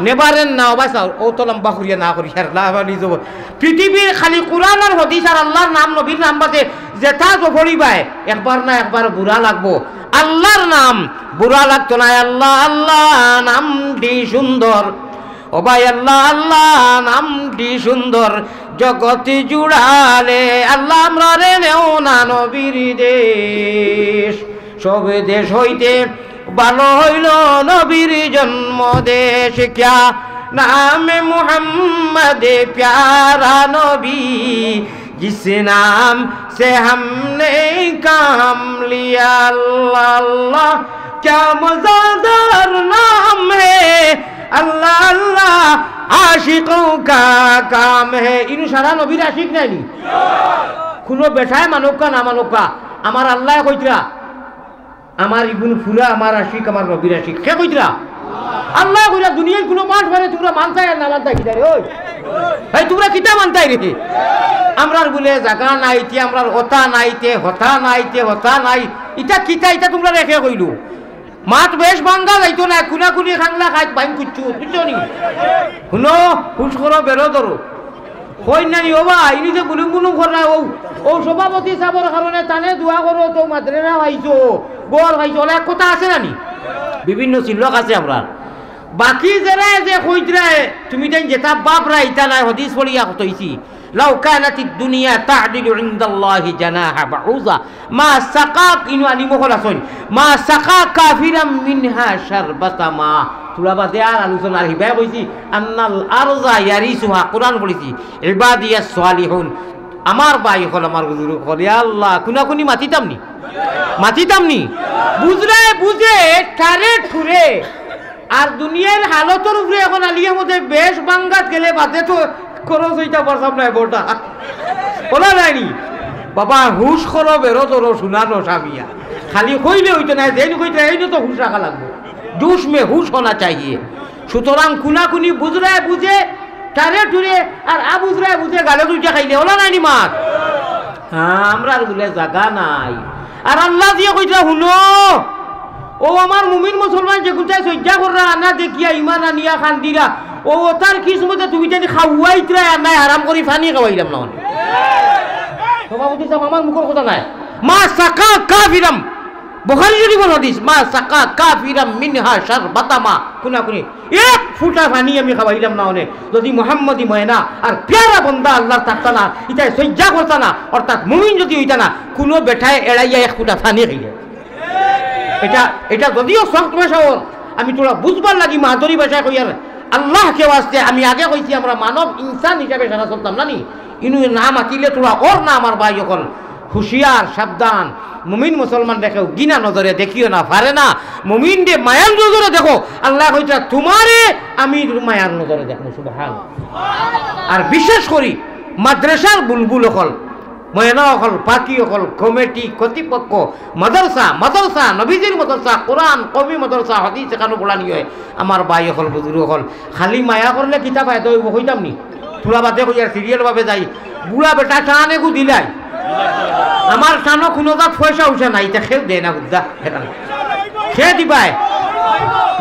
Never end না, ও ভাই সাহেব, ও তো লম্বা করিয়া না করি, আর লাভানি যাব। পৃথিবীর খালি কোরআন আর হাদিস আর আল্লাহর নাম, নবীর নাম বাদে যেতা যো পড়িবায়, একবার না একবার বুরা লাগবো। আল্লার নাম বুরা লাগতো নায়। আল্লা, আল্লা, নামটি সুন্দর। ও ভাই, আল্লা, আল্লা, নামটি সুন্দর। জগত জুড়ালে আল্লা, আমরারে নেও না নবীর দেশ। সব দেশ হইতে ভালো হইল নবীর জন্ম দেশ। क्या नाम मोहम्मद प्यारा नबी, जिस नाम से हमने काम लिया। अल्लाह अल्लाह, क्या मज़ेदार नाम है। अल्लाह अल्लाह, आशिकों का काम है। ইনু সারা নবীর আশিক নায়নি? কুনু বেটায় মানউক্কা না মানউক্কা, আমার আল্লায় কইতরা, আমার ইগুন পুরা আমার আশিক, আমার নবীর আশিক। কে কইতরা? আল্লায় কইরা। দুনিয়ার কুনু বাটপারে তুমরা মানতায় আর না মানতায় কিতা রে? ওই, এই তুমরা কিতা মানতায় রে? আমরার বুলে জাগা নাই তে, আমরার অতা নাই তে, হতা নাই তে, হতা নাই। ইতা কিতা, ইতা তুমরারে কে কইলো? মাত বেশ ভাঙ্গা যাইতো না, কুনাকুনি খাংলা খাইত বাইন কুচ্ছু, বুঝছো নি? হুনো, হুশ করো, বেরো ধরো। কইন না নি, ও ভাই, ইনি যে গুলুম গুলুম কররা, অউ, অউ সভাপতি সাবর কারণে তানে দোয়া করো, তো মাদ্রাসা পাইছো, ঘর পাইছো, অলা এক কথা আছে না নি? বিভিন্ন চিল্লক আছে আমরার। বাকি যেরা যে কইতরায়, তুমি তাইন যেতা ভাবরায় ইতা নায়, হাদিস পড়িয়া কইছি, لو كانت الدنيا تعدل عند الله جناح بعوضة ما سقى, ইনো আলিম অকল আছইন, ما سقى كافرا منها شربة ماء। থুড়া বাদে আর আলোচনা আর হিবায় কইছি, أن الأرض يرثها, কোরআন পড়ছি, عبادي الصالحون। আমার ভাই অকল, আমার বুজুর্গ অকল, ইয়া আল্লাহ, কুনাকুনি মাতিতাম নি? মাতিতাম নি? বুজরায় বুজে, ঠারে ঠুরে। আর দুনিয়ার হালতর উপরে এখন আলিয়া মতে বেশ ভাঙ্গাত গেলে বাদে তো খরচ অইতা পারতাম নায় বড়টা। অলা নায়নি? বাবা, হুশ করো, বেরো ধরো, শুনা নশা মিয়া। খালি কইলে অইতো নায়, যেইন কইতে এইন তো হুশ রাখা লাগবো। जोश में होश होना चाहिए। সুতরাং কুনাকুনি বুজরায় বুজে, ঠারে ঠুরে, আর আবুজরায় বুজে গালে দুইটা খাইলে, অলা নায়নি মাত? হ্যাঁ, আমরার বুলে জাগা নাই। আর আল্লায় দিয়া কইতরা, হুনো, অউ আমার মুমিন মুসলমান যেগুনতায় সইজ্জা কররা, আনা দেখিয়া ইমান আনিয়া কান্দিরা, অউ অতার কিসমতে তুমি জানি খাওয়াইতরায় আর নায় হারাম করি পানি খাওয়াইলাম না অনে। সভাপতি সাব, আমার মুখর কথা নায়। ما سقى كافرا, বুখারী শরীফর হাদিস, ما سقى كافرا منها شربة ماء। কুনাকুনি এক ফুটা পানি আমি খাওয়াইলাম না অনে, যদি মুহাম্মদী ময়না আর পিয়ারা বন্দা আল্লার থাকতা না, ইতায় সইজ্জা করতা না, অর্থাৎ মুমিন যদি অইতা না, কুনু বেটায় এড়াইয়া এক ফুটা পানি খাইলে। ইটা, ইটা যদিও শক্ত ভাষা অর, আমি থুড়া বুজবার লাগি মাদুরী ভাষায় কইয়ার, আল্লাহকে ওয়াস্তে আমি আগে কইছি, আমরা মানব ইনসান হিসাবে সারা চলতাম না নি? ইনু না মাতিলে থুড়া অর না আমার ভাই অকল। হুঁশিয়ার, সাবধান। মুমিন মুসলমানরে কেউ ঘিনা নজরে দেখিও না, পারে না। মুমিনরে মায়ার নজরে দেখো। আল্লায় কইতরা, তুমারে আমি মায়ার নজরে দেখমু। সুবহান। আর বিশেষ করি মাদ্রাসার বুলবুল অকল, ময়না অকল, পাখি অকল, কমিটি, কর্তৃপক্ষ, মাদ্রাসা, মাদ্রাসা, নবীজির মাদ্রাসা, কোরআন, কওমি মাদ্রাসা, হাদিস এখানো পড়ানি অয়। আমার ভাই অকল, বুজুর্গ অকল, খালি মায়া করলে কিতা ফায়দা অইবো কইতাম নি? থুড়া বাদে কইয়ার, সিরিয়াল ভাবে যাই। বুড়া বেটা টান এগু দিলাই। আমার টানো কুনু জাত পয়সা উঠে নাই, ইতা কেউ দেয় না বুঝদা। কে দিবায়?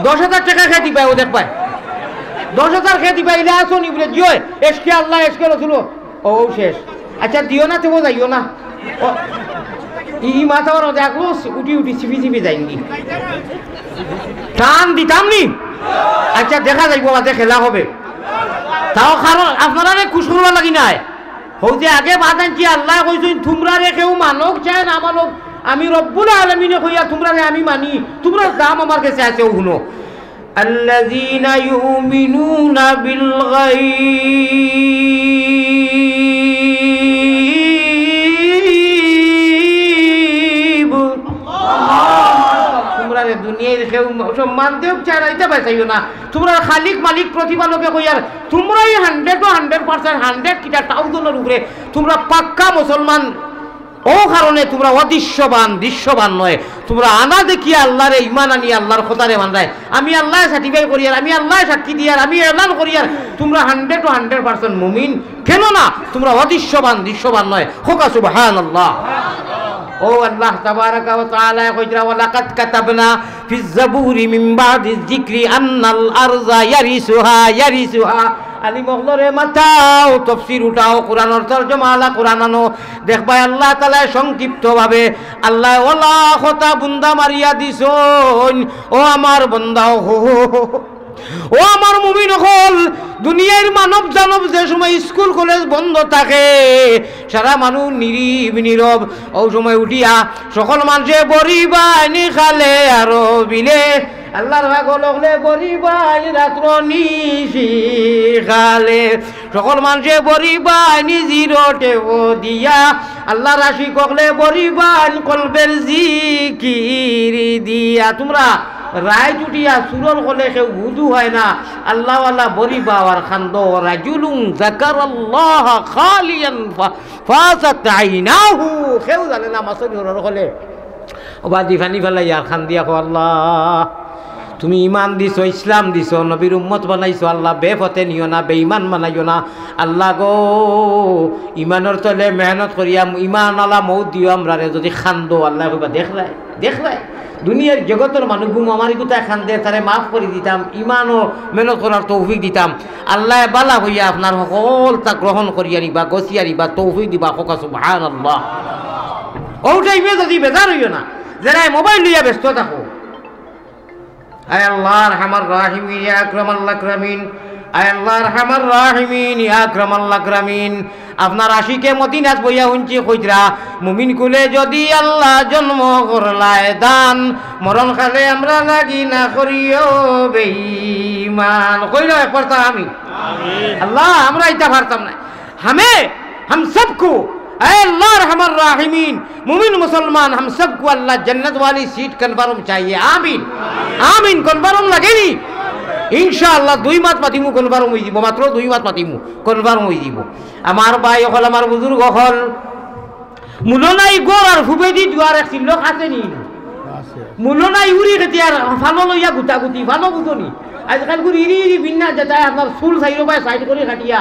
দশ হাজার টেকা কে দিবায়? অউ দেখবায়। দশ হাজার কে দিবায়? ইলা আছো নি বুলে দিও, এশকে আল্লাহ, এশকে রসুল। অউ, অউ শেষ। আচ্ছা, দিও না, তেবো যাইও না। অউ, ই, ই মাথা ওরা দেখলো, উঠি উঠি চিপি চিপি যাইনি। টান দিতাম নি? আচ্ছা, দেখা যাইবো, বাদে খেলা হবে। তাও কারণ আপনারারে খুশ করবার লাগি নায়। হউ যে আগে বাদ আনছি, আল্লায় কইছইন, তুমরারে কেউ মানউক চায় না মানউক, আমি রব্বুল আলামিনে কইয়া তুমরারে আমি মানি, তুমরার দাম আমার গেছে আছে, অউ হুনো। الذين يؤمنون بالغيب। তুমরারে দুনিয়ার কেউ সম্মান দেউক চায় না, ইতা বাঁচাইও না। তুমরার খালিক মালিক প্রতিপালকে কইয়ার, তুমরাই hundred ও hundred percent, hundred কিতা thousand-অর উপরে তুমরা পাক্কা মুসলমান। অউ কারণে তুমরা অদৃশ্যবান, দৃশ্যবান নয়। তুমরা আনা দেখিয়া আল্লারে ইমান আনিয়া আল্লার কথারে মানরায়। আমি আল্লায় certify করিয়ার, আমি আল্লায় সাক্ষী দিয়ার, আমি এলান করিয়ার, তুমরা hundred ও hundred percent মুমিন। কেননা তুমরা অদৃশ্যবান, দৃশ্যবান নয়। কউক্কা সুবহানাল্লাহ। অউ আল্লাহ তাবারাকা ওয়া তাআলায় কইতরা, ولقد كتبنا في الزبور من بعد الذكر أن الأرض يرثها، يرثها আলিম অকলরে মাতাও, তফসির উঠাও, কোরআনর তর্জমা আলা কোরআন আনো। দেখবায় আল্লাহ তাআলায় সংক্ষিপ্তভাবে আল্লায় অলা কথা বুন্দা মারিয়া দিছইন। ও আমার বন্দাও, ও আমার মুমিন অকল, দুনিয়ার মানব জানব যে সময় স্কুল কলেজ বন্ধ থাকে, সারা মানুষ নিরিব নীরব, অউ সময় উঠিয়া সকল মানষে বড়ি বাইনি খালে আরো বিলে, আল্লাহর পাগল অকলে বড়ি বাইনি রাত্র নিশি খালে, সকল মানষে বড়ি বাইনি জিরো টেবো দিয়া, আল্লাহর আশিক অকলে বড়ি বাইন কলবের জিকির দিয়া। তুমরা রাইত উঠিয়া সুরর কলে কেউ হুজু হয় না, আল্লাহওয়ালা বড়ি বাওয়ার খান্দো, রাজুলুন যাকারাল্লাহা খালিয়ান ফা-, ফাজাত আইনাহু, কেউ জানে না মাছর হুরর কলে। ও বাদি পানি ফালাইয়ার খান্দিয়া কও, আল্লাহ, তুমি ইমান দিছো, ইসলাম দিছো, নবীর উম্মত বানাইছো, আল্লাহ, বেপথে নিও না, বেঈমান বানাইও না। আল্লাহ গো, ইমানর তলে মেহনত করিয়া ইমান আলা মউত দিও আমরারে। যদি খান্দো, আল্লায় কইবা, দেখরায়, দেখরায়, দুনিয়ার জগতর মানুষ গুম আমার ইগুতায় খান্দে, তারে মাফ করি দিতাম, ইমানও মেহনত করার তৌফিক দিতাম। আল্লায় বালা কইয়া আপনার হকলতা গ্রহণ করিয়া নিবা, গছিয়া নিবা, তৌফিক দিবা। কউক্কা সুবহানাল্লাহ। অউ টাইমে যদি বেজার অইও না, যেরায় মোবাইল লইয়া ব্যস্ত থাকো। আয় আল্লাহ আরহামার রাহিমিন, ইয়া আকরামাল আকরামিন। আয় আল্লাহ আরহামার রাহিমিন, ইয়া আকরামাল আকরামিন। আপনার আশিকে মদিনাত বইয়া হুনছি কইতরা, মুমিন কুলে যদি আল্লাহ জন্ম করলায় দান, মরণ কালে আমরা লাগি না করিও বেঈমান। কইলো একবার তা আমি। আল্লাহ, আমরা ইতা পারতাম না। হামে, হাম সবকো, আয় আল্লাহ আরহামার রাহিমিন, মুমিন মুসলমান, হাম সবকো আল্লাহ জন্নত ওয়ালি সিট কনফার্ম চাহিয়ে। আমিন। আমিন। কনফার্ম লাগেনি? ইনশাআল্লাহ দুই মাত মাতিমু, কনফার্ম অইযিবো, মাত্র দুই মাত মাতিমু, কনফার্ম অইযিবো। আমার ভাই অকল, আমার বুজুর্গ অকল, মুলো নাই ঘর আর ফুবেদি দুয়ার, এক সিল্লক আছে নি? আছে। মুলো নাই উড়ি খেতে আর ফানো লইয়া গুতাগুতি, ফানো বুঝো নি? আজকাল গুর ইরি ইরি বিন্না যেতায় আপনার চুল চাইরোবায় সাইড করি কাটিয়া,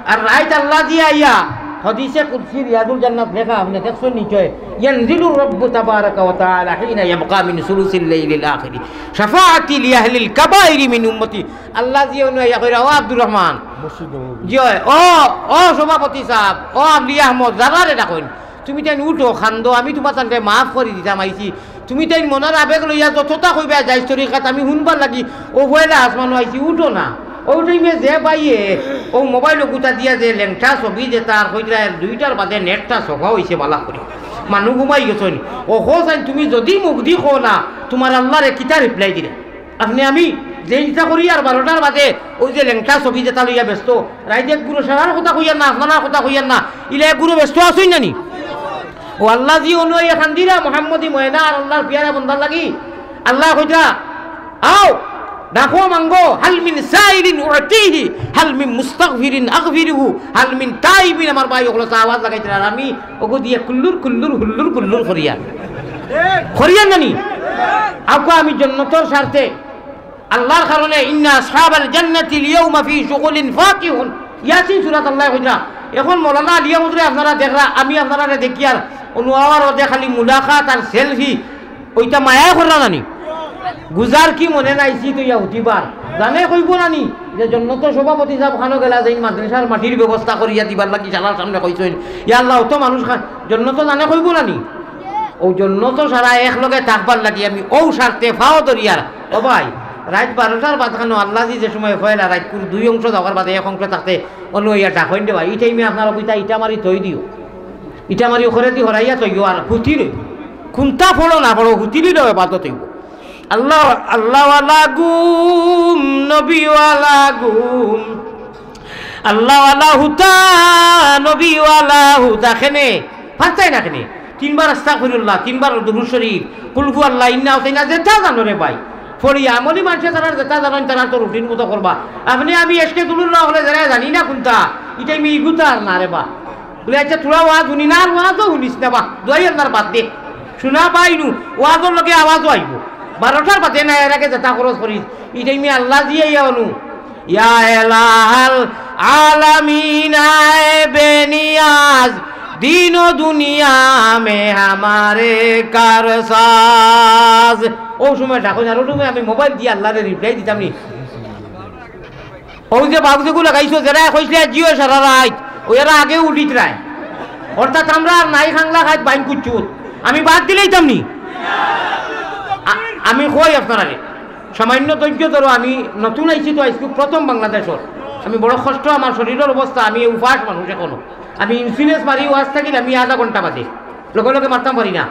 আর রাইত আল্লাহ দিয়া আইয়া, হাদিসে কুদসি রিয়াজুল জান্নাত লেখা, আপনে দেখছইন নিশ্চয়, ইয়ানজিলুর রাব্বু তাবারাকা ওয়া তাআলা হিনা ইয়াবকা মিন সুলুসিল লাইলিল আখিরি শাফাআতি লিআহলিল কাবাইরি মিন উম্মতি। আল্লাহ জিয়ে অনো আইয়া কইরা, "ও আব্দুর রহমান।" মসজিদ নববী। জি অয়, "ও, ও সভাপতি সাব, ও আবলি আহমদ, যারারে ডাকইন, তুমি তাইন উঠো, খান্দো, আমি তুমার তানরে মাফ করি দিতাম আইছি। তুমি তাইন মনর আবেগ লইয়া যততা কইবায় জায়েজ তরিকাত, আমি হুনবার লাগি অউ পয়লা আসমানো আইছি, উঠো না।" অউ টাইমে যে ভাইয়ে অউ মোবাইলো গুতা দিয়া যে লেংটা ছবি যেতা আর কইতরা এর দুইটার বাদে নেটটা সফা অইছে বালা করি। মানুষ ঘুমাই গেছইন। অউ কও চাইন তুমি যদি মুখদি কও না, তুমার আল্লারে কিতা রিপ্লাই দিরা? আপনে আমি যে ইচ্ছা করি আর বারোটার বাদে অউ যে লেংটা ছবি যেতা লইয়া ব্যস্ত, রাইত এক গুরু সারার কথা কইয়ার না, আপনারার কথা কইয়ার না, ইলা এক গুরু ব্যস্ত আছইন না নি? অউ আল্লাহ জি অনো আইয়া খান্দিরা মোহাম্মদী ময়না আর আল্লাহর পিয়ারা বন্দার লাগি। আল্লায় কইতরা, "আও, ডাকো মাঙ্গো, হাল মিন সাইলিন উতিহি, হাল মিন মুস্তাগফিরিন আগফিরহু, হাল মিন তাইবিন।" আমার ভাই অকল আওয়াজ লাগাইতরা, আর আমি অগু দিয়া কুল্লুর কুল্লুর হুল্লুর কুল্লুর করিয়ার। করিয়ার না নি? আউক্কা আমি জন্নতর স্বার্থে আল্লাহর কারণে, ইন্না আসহাবাল জান্নাতিল ইয়াউমা ফি শুগুলিন ফাকিহুন। ইয়াসিন সূরাত আল্লায় কইরা। এখন মৌলানা আলিয়া হুজুরে আপনারা দেখরা, আমি আপনারারে দেখিয়ার, অনো আওয়ার অদে খালি মুলাকাত আর সেলফি, অইটা মায়ায় কররা না নি? গুজার কি মনে নাইছি তো ইয়া হুতিবার। জানে কইবো না নি? যে জন্নতর সভাপতি সাব খানো গেলা যেইন মাদ্রাসার মাটির ব্যবস্থা করিয়া দিবার লাগি শালার সামনে কইছইন। ইয়া আল্লাহ, অত মানুষ খা-, জন্নতো জানে কইবো না নি? অউ জন্নতো সারা একলগে থাকবার লাগি আমি অউ স্বার্থে পাও ধরিয়ার। ও ভাই, রাইত বারোটার বাদ খানো আল্লাহ জি যে সময় ফয়লা রাইত কুর দুই অংশ যাওয়ার বাদে এক অংশ থাকতে অনো ইয়া ডাকইন দে ভাই, ই টাইমে আপনারা কইতা ইটা মারি থই দিও, ইটা মারি ওখরে দি হরাইয়া থইও আর হুতি রই। কুন্তা পড়ো না পড়ো, হুতি রইলেও এবাদত অইবো। আল্লাহ, আল্লাহওয়ালা ঘুম, নবীওয়ালা ঘুম, আল্লাহওয়ালা হুতা, নবীওয়ালা হুতা। কেনে? পারতায় না কেনে? তিনবার আস্তাগফিরুল্লাহ, তিনবার দুরূদ শরীফ, কুলহু আল্লাহ, ইন্না আতাইনা, যেটা জানো রে ভাই। পড়িয়া আমলি মানষে যারার যেটা জানইন, তারার তো রুটিন মতো করবা। আপনে আমি এসকে দুলুল্লাহ অকলে যারা জানি না কুন্তা, ইটাই মি ইগুতা আর না রে বা। বুলে, "আচ্ছা, তোরা ওয়াজ হুনি না, আর ওয়াজও হুনিস না বা, দোয়াই আল্লাহর বাদ দে।" শুনা পাইনু, ওয়াজর লগে আওয়াজও আইবো। বারোটার বাদে না, এর আগে যেটা খরচ করিস, ই টাইমে আল্লাহ দিয়ে ইয়া অনু। ইয়া এলাহাল আলামিন আয় বেনিয়াজ, দিন ও দুনিয়া মে হামারে কারসাজ। অউ সময় ডাকইন, আর অউ সময় আমি মোবাইল দিয়া আল্লাহরে রিপ্লাই দিতাম নি। অউ যে বাউজেগু লাগাইছো, যেরা কইছলে জিও সারা রাইত, অউ এরা আগেউ উঠিত রায়। অর্থাৎ আমরা আর নাই খাংলা খাইত বাইন কুচ্ছুত। আমি বাদ দিলাইতাম নি? আ-, আমি কই আপনারারে, সামান্য ধৈর্য ধরো, আমি নতুন আইছি তো আইজকু প্রথম বাংলাদেশর। আমি বড় কষ্ট, আমার শরীরর অবস্থা, আমি উপাস মানুষ এখনো। আমি ইন্স্যুরেন্স মারি ওয়াজ থাকিল আমি আধা ঘন্টা বাদে, লগে লগে মারতাম পারি না,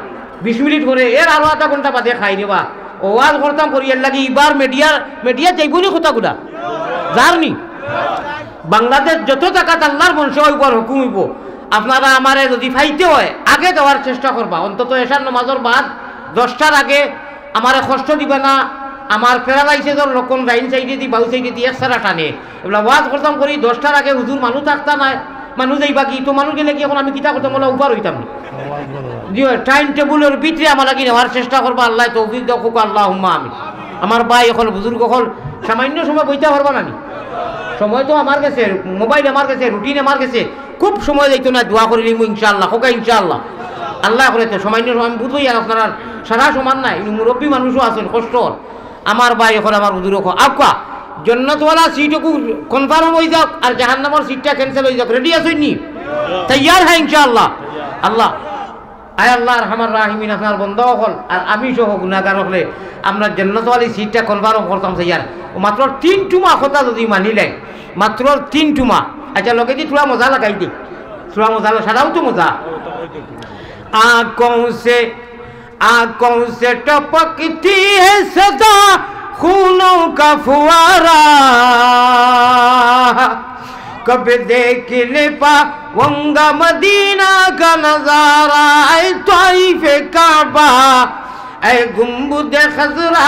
বিশ মিনিট পরে, এর আরো আধা ঘন্টা বাদে খাই রে বা। ও ওয়াজ করতাম করি, এর লাগি ইবার মিডিয়ার, মিডিয়া যাইবো নি কথাগুলা? যার নি? বাংলাদেশ যত জাগাত আল্লার বংশ অইবো আর হুকুম অইবো, আপনারা আমারে যদি পাইতে অয়, আগে দেওয়ার চেষ্টা করবা। অন্তত এশার নমাজর বাদ দশটার আগে আমারে কষ্ট দিবা না। আমার প্যারালাইসিসর লক্ষণ, ডাইন সাইডেদি, বাউ সাইডেদি এক সারা টানে। এবলা ওয়াজ করতাম করি, দশটার আগে হুজুর মানুষ থাকতা নায়, মানুষ যাইবা কি? তো মানুষ গেলে কি এখন আমি কিতা করতাম, অলা উবার অইতাম নি? জি অয়, টাইম টেবুলর ভিতরে আমার লাগি নেওয়ার চেষ্টা করবা, আল্লায় তৌফিক দেউক, আল্লাহুম্মা আমিন। আমার ভাই অকল, বুজুর্গ অকল, সামান্য সময় বইতা পারবা না নি? সময় তো আমার গেছে, মোবাইল আমার গেছে, রুটিন আমার গেছে, খুব সময় যাইতো না, দোয়া করিলিমু ইনশাআল্লাহ, কউক্কা ইনশাআল্লাহ। আল্লায় করে তো সামান্য সময় আমি বুঝবো, আর আপনারার সারা সমান নায়, ইনো মুরব্বী মানুষও আছইন, কষ্ট অর। আমার ভাই অকল, আমার বুজুর্গ অকল, আউক্কা, জন্নতওয়ালা সিট অগু কনফার্ম অইযাউক, আর জাহান্নামর সিটটা ক্যান্সেল অইযাউক। রেডি আছইন নি? তৈয়ার হ্যায় ইনশাআল্লাহ। আল্লাহ, আয় আল্লাহ আরহামার রাহিমিন, আপনার বন্দা অকল, আর আমি সহ গুনাগার অকলে, আমরা জন্নতওয়ালি সিটটা কনফার্ম করতাম চাইয়ার। ও মাত্র তিন টুমা কথা যদি মানিলে, মাত্র তিন টুমা। আচ্ছা, লগেদি থুড়া মজা লাগাই দি, থুড়া মজা লা-, সারাও তো মজা। आंखों से, आंखों से टपकती है सदा खूनों का फुवारा। कब देखने पाऊंगा मदीना का नजारा। ऐ ताइफ काबा, ऐ गुंबद खजरा,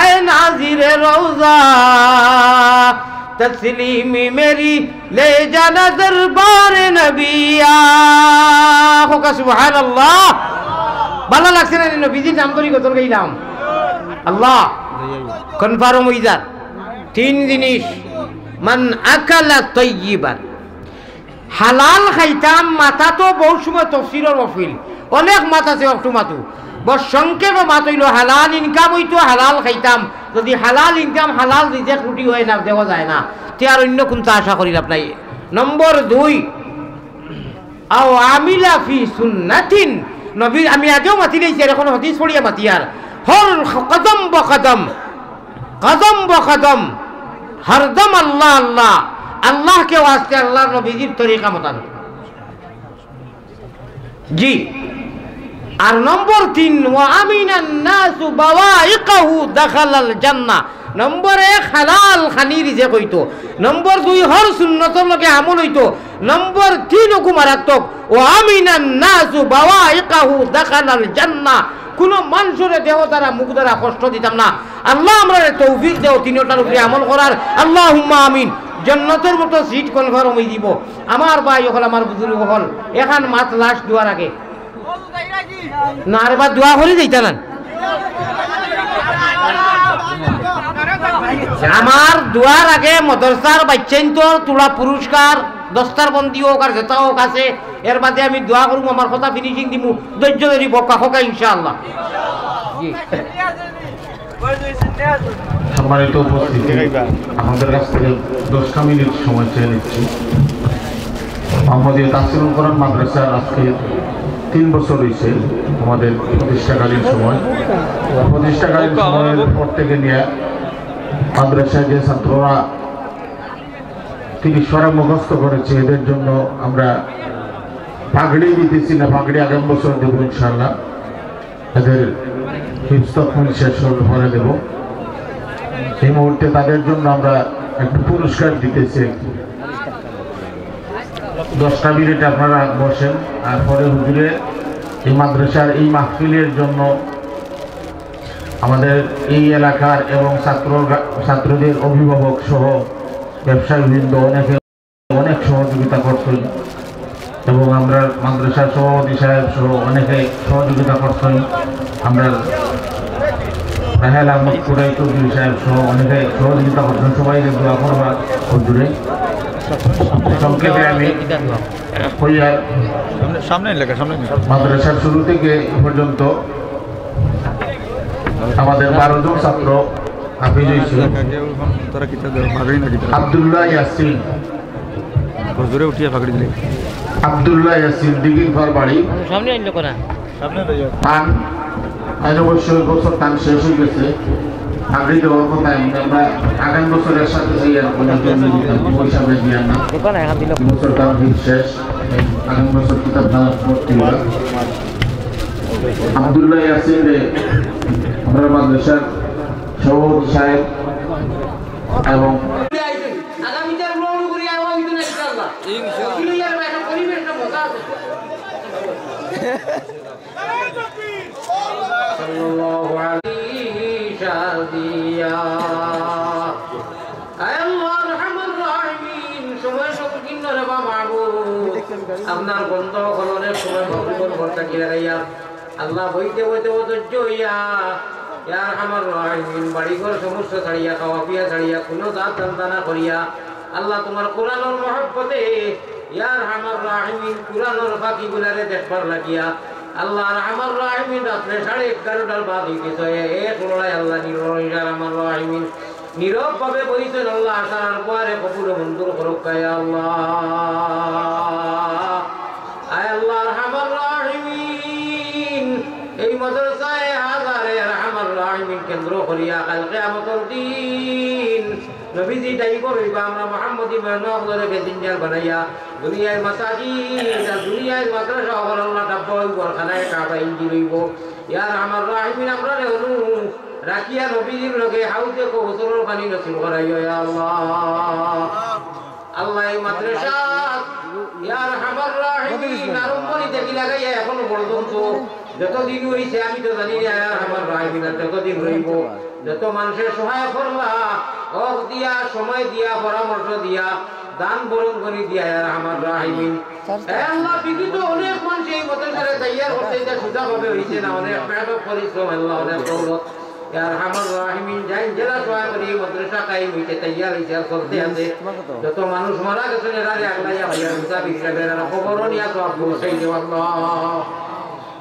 ऐ नाजिर रोजा, तस्लीम मेरी ले जाना दरबार नबिया। কউক্কা সুবহানাল্লাহ। ভালা লাগছে না নি নবীজির নাম ধরি গজল গাইলাম? আল্লাহ, কনফার্ম অইযার। তিন জিনিস, মান আকালা তাইয়িবান, হালাল খাইতাম, মাতা তো বউত সময় তফসিরর মহফিল, অনেক মাত আছে, অকটু মাতু। বড় সংক্ষেপে মাত অইলো, হালাল ইনকাম অইতো, হালাল খাইতাম। যদি হালাল ইনকাম, হালাল রিজেক রুটি অয় না, দেওয়া যায় না, তে আর অইন্য কুন্তা আশা করি লাভ নাই। নম্বর দুই, আও আমিলা ফি সুন্নাতিন, নবীর, আমি আগেও মাতিলাইছি, আর এখন হাদিস পড়িয়া মাতিয়ার, হর কদম বকদম, কদম বকদম, হরদম আল্লাহ আল্লাহ, আল্লাহকে ওয়াস্তে আল্লাহর নবীজির তরিকা মোতাবেক। জি। আর নম্বর তিন, ওয়া আমিনান নাসু বাওয়াইকাহু দাখালাল জান্নাহ। নম্বর এক, হালাল খানি রিজেক অইতো। নম্বর দুই, হর সুন্নতর লগে আমল অইতো। নম্বর তিন অগু মারাত্মক, ওয়া আমিনান নাসু বাওয়াইকাহু দাখালাল জান্নাহ। কুনু মানষরে দেহ দ্বারা, মুখ দ্বারা কষ্ট দিতাম না। আল্লাহ আমরারে তৌফিক দেও তিনোটার উপরে আমল করার, আল্লাহুম্মা আমিন। জন্নতর মতো সিট কনফার্ম অইযিবো। আমার ভাই অকল, আমার বুজুর্গ অকল, এখান মাত লাস্ট দোয়ার আগে। না রে বা, দোয়া করি যাইতা না। আমার দোয়ার আগে মাদ্রাসার বাচ্চাইন্তর থুড়া পুরস্কার, দস্তারবন্দি অউক আর যেতা অউক আছে, এর বাদে আমি দোয়া করমু, আমার কথা ফিনিশিং দিমু, ধৈর্য ধরি বউক্কা, কউক্কা ইনশাআল্লাহ। জি। সম্মানিত উপস্থিতি, আপনাদের কাছ থেকে দশটা মিনিট সময় চেয়ে নিচ্ছি। মোহাম্মদীয়া তাফসিরুল কোরআন মাদ্রাসার আজকে তিন বছর অইছে আমাদের প্রতিষ্ঠাকালীন সময়। প্রতিষ্ঠাকালীন সময়ের পর থেকে নিয়া মাদ্রাসায় যে ছাত্ররা তিরিশ পারা মুখস্থ করেছে, এদের জন্য আমরা পাগড়ি দিতেছি না, পাগড়ি আগামী বছর দেবো ইনশাআল্লাহ। তাদের হিফজ তকমিল শেষ হওয়ার পরে দেব। এই মুহূর্তে তাদের জন্য আমরা একটু পুরস্কার দিতেছি। দশটা মিনিট আপনারা বসেন, আর পরে হুজুরে এই মাদ্রাসার এই মাহফিলের জন্য আমাদের এই এলাকার এবং ছাত্র, ছাত্রদের অভিভাবক সহ ব্যবসায়ীবৃন্দ অনেকে অনেক সহযোগিতা করছেন এবং আমরা মাদ্রাসার সভাপতি সাহেব সহ অনেকে সহযোগিতা করছেন। আমরা রাহেল আহমদ কুরাই চৌধুরী সাহেব সহ অনেকে সহযোগিতা করছেন। সবাইরে দোয়া করবা হুজুরে। সংক্ষেপে আমি কইয়ার সামনে, সামনে লেখা, সামনে লেখা। মাদ্রাসার শুরু থেকে এ পর্যন্ত আমাদের বারো জন ছাত্র হাফিজ হইছে। কাকাকে এখন তারা কিতা দেয়? পাগড়ি না কিতা? আব্দুল্লাহ ইয়াসিন। হুজুরে উঠিয়া পাগড়ি দিলে। আব্দুল্লাহ ইয়াসিন, দিঘির পার বাড়ি। সামনে আনলো কোনা? সামনে লইয়া। তান, আজ অবশ্য ওই বছর তান শেষ হয়ে গেছে। পাগড়ি দেওয়ার কথা আইন। আমরা আগামী বছর এর সাথে সেই আর কোনো জন্য দিতাম, ওই সামনে দিয়ে না। দোকানে এখন দিল। এই বছর তান শেষ। আগামী বছর কিতাব খানা ভর্তি হবে। আব্দুল্লাহ ইয়াসিন রে, আমরা মাদ্রাসার সভাপতি সাহেব এবং আগামীতে আমরা অনু করি, আরো হইতো না, ইনশাআল্লাহ। ইনশাআল্লাহ। পরিবেশটা মজা আছে। সাল্লাল্লাহু আলাইহি শাদিয়া। আয় আল্লাহ, আরহামার রাহিমিন, সময় সংকীর্ণ রে বা মাবুদ, আপনার বন্দা অকল অনেক সময় মাবুদর ঘর থাকি লাগাইয়া, আল্লাহ, বইতে বইতে অধৈর্য হইয়া, ইয়া আরহামার রাহিমিন, বাড়িঘর সমস্ত ছাড়িয়া, খাওয়া পিয়া ছাড়িয়া, কোনো জাত ধান্দা না করিয়া, আল্লাহ, তোমার কোরআনর মহব্বতে, ইয়া আরহামার রাহিমিন, কোরআনর পাখিগুলারে দেখবার লাগিয়া, আল্লাহ, আরহামার রাহিমিন, রাত্রে সাড়ে এগারোটার বাদ হয়ে গেছে, এক লড়াই আল্লাহ নির্ভর, ইয়া আরহামার রাহিমিন, নীরব ভাবে বইছেন আল্লাহ, আশার আর পরে কবুল ও মঞ্জুর করুক, ইয়া আল্লাহ। আয় আল্লাহ, আরহামার রাহিমিন, এই মাদ্রাসায়ে হাজারে আরহামার রাহিমিন কেন্দ্র করিয়া কাল কিয়ামতর দিন নবীজি দায়ী করইবা, আমরা মোহাম্মদী মেহমান অকলরে passenger বানাইয়া দুনিয়ার মাসাজিদ আর দুনিয়ার মাদ্রাসা অকল আল্লাহ ডাব্বা অইবো, খানায়ে কাবা ইঞ্জিন অইবো। ইয়া আরহামার রাহিমিন, আমরারে অনু রাখিয়া নবীজির লগে হাউজে কৌসরর পানি নসিব করাইও, ইয়া আল্লাহ। আল্লাহ, এই মাদ্রাসা, ইয়া আরহামার রাহিমিন, আরম্ভনি থাকি লাগাইয়া এখনো পর্যন্ত যতদিন হইছে আমি তো জানি না, ইয়া আরহামার রাহিমিন, আর যতদিন রইবো, যত মানুষে সহায় করলা, অর্থ দিয়া, সময় দিয়া, পরামর্শ দিয়া, দান বরং করি দিয়া, ইয়া আরহামার রাহিমিন। এ আল্লাহ, বিগত অনেক মানুষ এই মাদ্রাসারে তৈয়ার করতে, এটা সোজা ভাবে হইছে না, অনেক মেহনত পরিশ্রম, আল্লাহ, অনেক দৌলত। ইয়া আরহামার রাহিমিন, যাইন যেলা সহায় করি এই মাদ্রাসা কায়েম হইতে তৈয়ার হইছে আর চলতে আছে। যত মানুষ মারা গেছেন, এরারে আগলাইয়া ভাইয়া মুসাফির হিসাবে এরার কবরও নিয়া সওয়াব পৌঁছাই দেও আল্লাহ।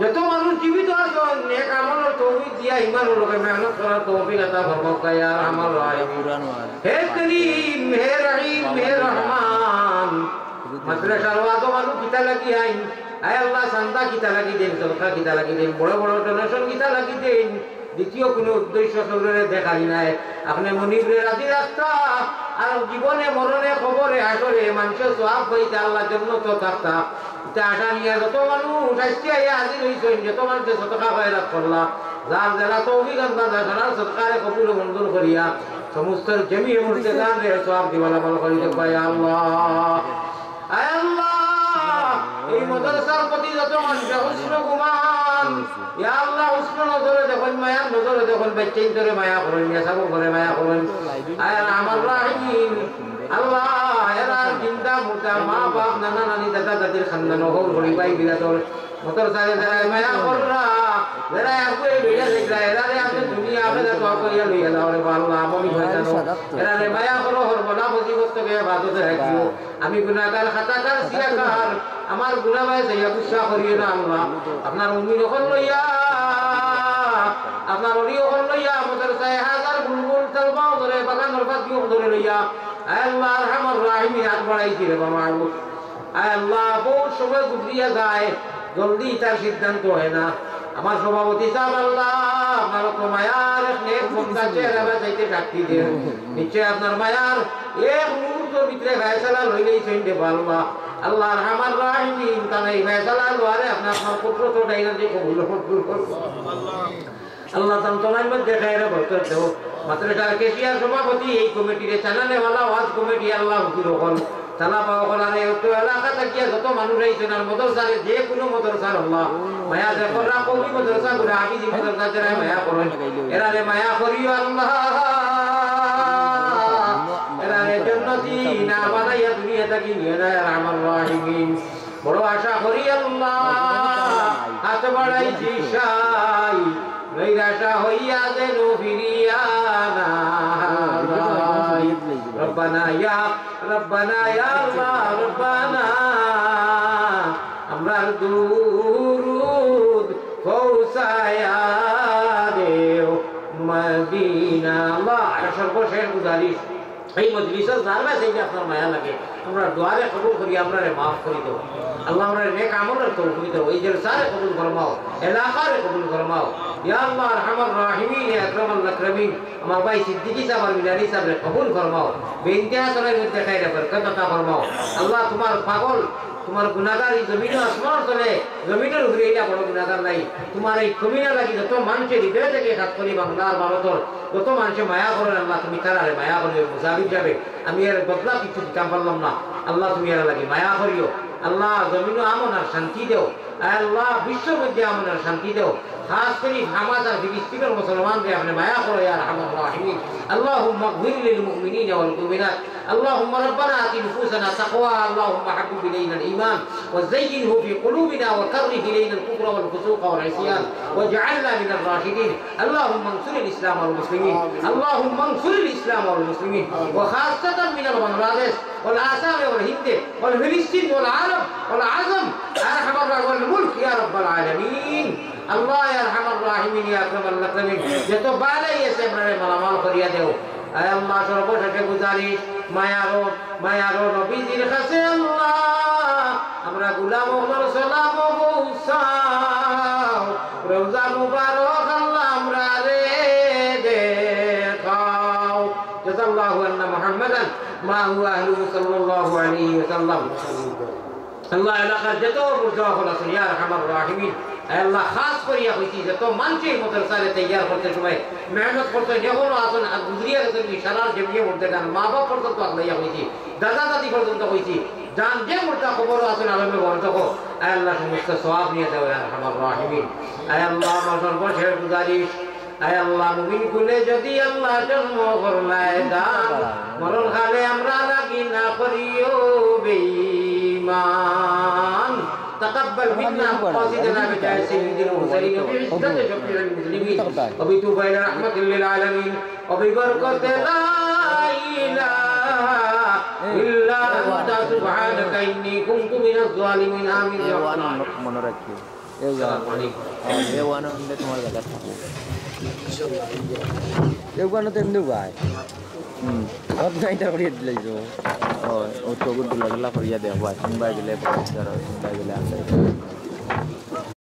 যত মানুষ জীবিত আছেন, নেক আমলর তৌফিক দিয়া ইমানর লগে মেহনত করার তৌফিক আতা ফরমাও, ইয়া আরহামার রাহিমিন। হে করিম, হে রহিম, হে রহমান, মাদ্রাসার ওয়াজ মাহফিল কিতা লাগি আইন? আয় আল্লাহ, চান্দা কিতা লাগি দেন, সদকা কিতা লাগি দেন, বড় বড় donation কিতা লাগি দেন? দ্বিতীয় কোনো উদ্দেশ্য শরীরে দেখাই নাই। আপনি মনিবরে রাজি রাখতা, আর জীবনে মরণে কবরে হাশরে মানুষের সওয়াব পাইতা, আল্লাহ জন্নত থাকতা। ইতা আশা নিয়া যত মানুষ আইজকে আইয়া হাজির হইছইন, যত মানুষে সদকা খয়রাত করলা, যার যেলা তৌফিক আন্দাজ, সারা সদকারে কবুল ও মঞ্জুর করিয়া সমস্ত জমিয়ে মুর্তেদানরে সওয়াব দিওয়ালা আমল করি দেবা, ইয়া আল্লাহ। আয় আল্লাহ, এই মাদ্রাসার প্রতি যত মানুষে হুসন গুমান, ইয়া আল্লাহ, হুসন নজরে দেখইন, মায়ার নজরে দেখইন, বাচ্চাইন্তরে মায়া করইন, নেশাব করে মায়া করইন। আয় আল্লাহ, আমার রাহিম, আল্লাহ, এরা জিন্দা মুর্দা, মা বাপ, নানা নানি, দাদা দাদির খান্দান, হল হরি ভাই বিরাদর, মাদ্রাসারে যারা মায়া কররা, যারা আগুয়ে লইয়া যাইরা, এরারে আপনি দুনিয়া আখেরাত সওয়াব করিয়া লইয়া যাও রে বা আল্লাহ, আমলি হয়ে যাও। এরারে মায়া করো, হর বলা মুসিবত থেকে হেফাজতে রাখিও। আমি গুনাহগার, খাতাকার, সিয়াকার, আমার গুনাহ ভাই চাইয়া গুসা করিও না আল্লাহ। আপনার উমির অকল লইয়া, আপনার অলি অকল লইয়া, মাদ্রাসায়ে হাজার বুলবুল তালবাও ধরে, বাগানর পাখিও ধরে লইয়া, আয় আল্লাহ, আরহামার রাহিমিন, হাত বাড়াইছি রে বা মাবুদ। আয় আল্লাহ, বহুত সময় গুজরিয়া যায়, জলদি ইতার সিদ্ধান্ত হয় না। আমার সভাপতি সাহেব, আল্লাহ, আপনার তো মায়ার এক নেক বন্দার চেহারা চাইতে সাক্ষী দেন। নিশ্চয় আপনার মায়ার এক মুহূর্তর ভিতরে ফয়সালা লইলেই সইন দেব আল্লাহ। আল্লাহ, আরহামার রাহিমিন, তান এই ফয়সালা লওয়ারে আপনার, আপনার কুদরত ও ডাইনাতে কবুল মঞ্জুর করুন। আল্লাহ, তান তলার মধ্যে খায়রে বরকত দেও। মাদ্রাসার ক্যাশিয়ার সভাপতি, এই কমিটিরে চালানেওয়ালা, ওয়াজ কমিটি, আল্লাহ, হুজুর অকল, চালাবা অকল, আর এই অত্র এলাকা থাকিয়া যত মানুষ আইছইন, আর মাদ্রাসারে, যে কোনো মাদ্রাসার আল্লাহ, মায়া যে কররা, কওমি মাদ্রাসা করে, হাফিজি মাদ্রাসা যারা মায়া করইন, এরারে মায়া করিও আল্লাহ, এরারে জন্নতি না বানাইয়া দুনিয়া থাকি নিও না, ইয়া আরহামার রাহিমিন। বড় আশা করি আল্লাহ, হাত বাড়াইছি সাই, নৈরাশা হইয়া যেন ফিরিয়া না যায়। রব্বানা ইয়া, রব্বানা ইয়া আল্লাহ, রব্বানা, আমরার দুরুদ পৌঁছায়া দেও মদিনা। আল্লাহ, সর্বশেষ গুজারিশ, এই মজলিসর যার কাছে এই যে আপনার মায়া লাগে, আমরার দোয়ারে কবুল করি, আমরারে মাফ করি দেও। আল্লাহ, আমরারে নেক আমলর তৌফিক দেও, এই জলসারে কবুল ফরমাও, এলাকারে কবুল ফরমাও। ইয়া আল্লাহ, আরহামার রাহিমিন, ইয়া আকরামাল আকরামিন, আমার ভাই সিদ্দিকী সাব আর মিলানী সাবরে কবুল ফরমাও, বেইন্তেহা চলার মধ্যে খাইরে বরকত আতা ফরমাও। আল্লাহ, তুমার পাগল, তুমার গুনাগার এই জমিন আসমানর তলে, জমিনর উপরে ইলা বড় গুনাগার নাই। তুমার এই কমিনা লাগি যত মানষে হৃদয় থাকি কাজ করি বাংলার ভারতর, যত মানষে মায়া করইন, আল্লাহ তুমি তারারে মায়া করিও। মুজাহিদ যাবে, আমি এর বদলা কিছু দিতাম পারলাম না। আল্লাহ তুমি এর লাগি মায়া করিও। আল্লাহ জমিনো আমন আর শান্তি দেও। আয় আল্লাহ বিশ্বর মধ্যে আমন আর শান্তি দেও। খাস করি হামাস আর ফিলিস্তিনর মুসলমানরে আপনে মায়া করো ইয়া আরহামার রাহিমিন। اللهم اغفر للمؤمنين والمؤمنات. اللهم ربنا آت نفوسنا تقواها. اللهم حبب إلينا الإيمان وزينه في قلوبنا وكره إلينا الكفر والفسوق والعصيان واجعلنا من الراشدين. اللهم انصر الإسلام والمسلمين. اللهم انصر الإسلام والمسلمين. وخاصة من بنغلاديش والآسام والهند والفلسطين والعرب والعجم. يا أرحم الراحمين والملك يا رب العالمين. আল্লাহ, ইয়া আরহামার রাহিমিন, ইয়া আকরামাল আকরামিন, যত বালাই আছে, আমরারে মালামাল করিয়া দেও। আয় আল্লাহ, সর্বশেষে গুজারিশ, মায়ারো, মায়ারো নবীজির কাছে আল্লাহ, আমরা গুলাম অকলর সালাম পৌঁছাও। রওজা মুবারক আল্লাহ, আমরারে দেখাও। জাযাল্লাহু আন্না মুহাম্মাদান মা হুয়া আহলুহু সাল্লাল্লাহু আলাইহি ওয়াসাল্লাম। আল্লাহ, এলাকার যত মুর্দা অকল আছইন, ইয়া আরহামার রাহিমিন, আয় আল্লাহ, খাস করিয়া কইছি, যত মানষে মাদ্রাসারে তৈয়ার করতে সময় মেহনত করতে, এখনো আছইন, আর গুজরিয়া গেছইন, সারার জমিয়ে মধ্যে গান, মা বাপ পর্যন্ত আগলাইয়া কইছি, দাদা দাদি পর্যন্ত কইছি, যান যে মুর্দা কবরো আছইন, আলমে বরজখো, আয় আল্লাহ, সমস্ত সওয়াব নিয়া দেও, ইয়া আরহামার রাহিমিন। আয় আল্লাহ, আমার সর্বশেষ গুজারিশ, আয় আল্লাহ, মুমিন কুলে যদি আল্লাহ জন্ম করলায় দান, মরণ কালে আমরা লাগি না করিও বেঈমান। تقبل منا مقاصدنا بجاه سيد المرسلين وبعزة شفيع المذنبين وبطوبى إلى رحمة للعالمين وببركة لا إله إلا أنت سبحانك إني كنت من الظالمين. آمين يا رب العالمين. মনে রাখিও। এ ওয়ান। আসসালামু আলাইকুম। এ ওয়ান হইলে তোমার জায়গা থাকবো। এ ওয়ান তো এমনি ভাই। হুম। আমার তো এটা করিয়া দিলাই তো। ও, ও তো গুড দুলা দুলা করিয়া দেও ভাই। শুনবাই গেলে, শুনবাই গেলে আসে।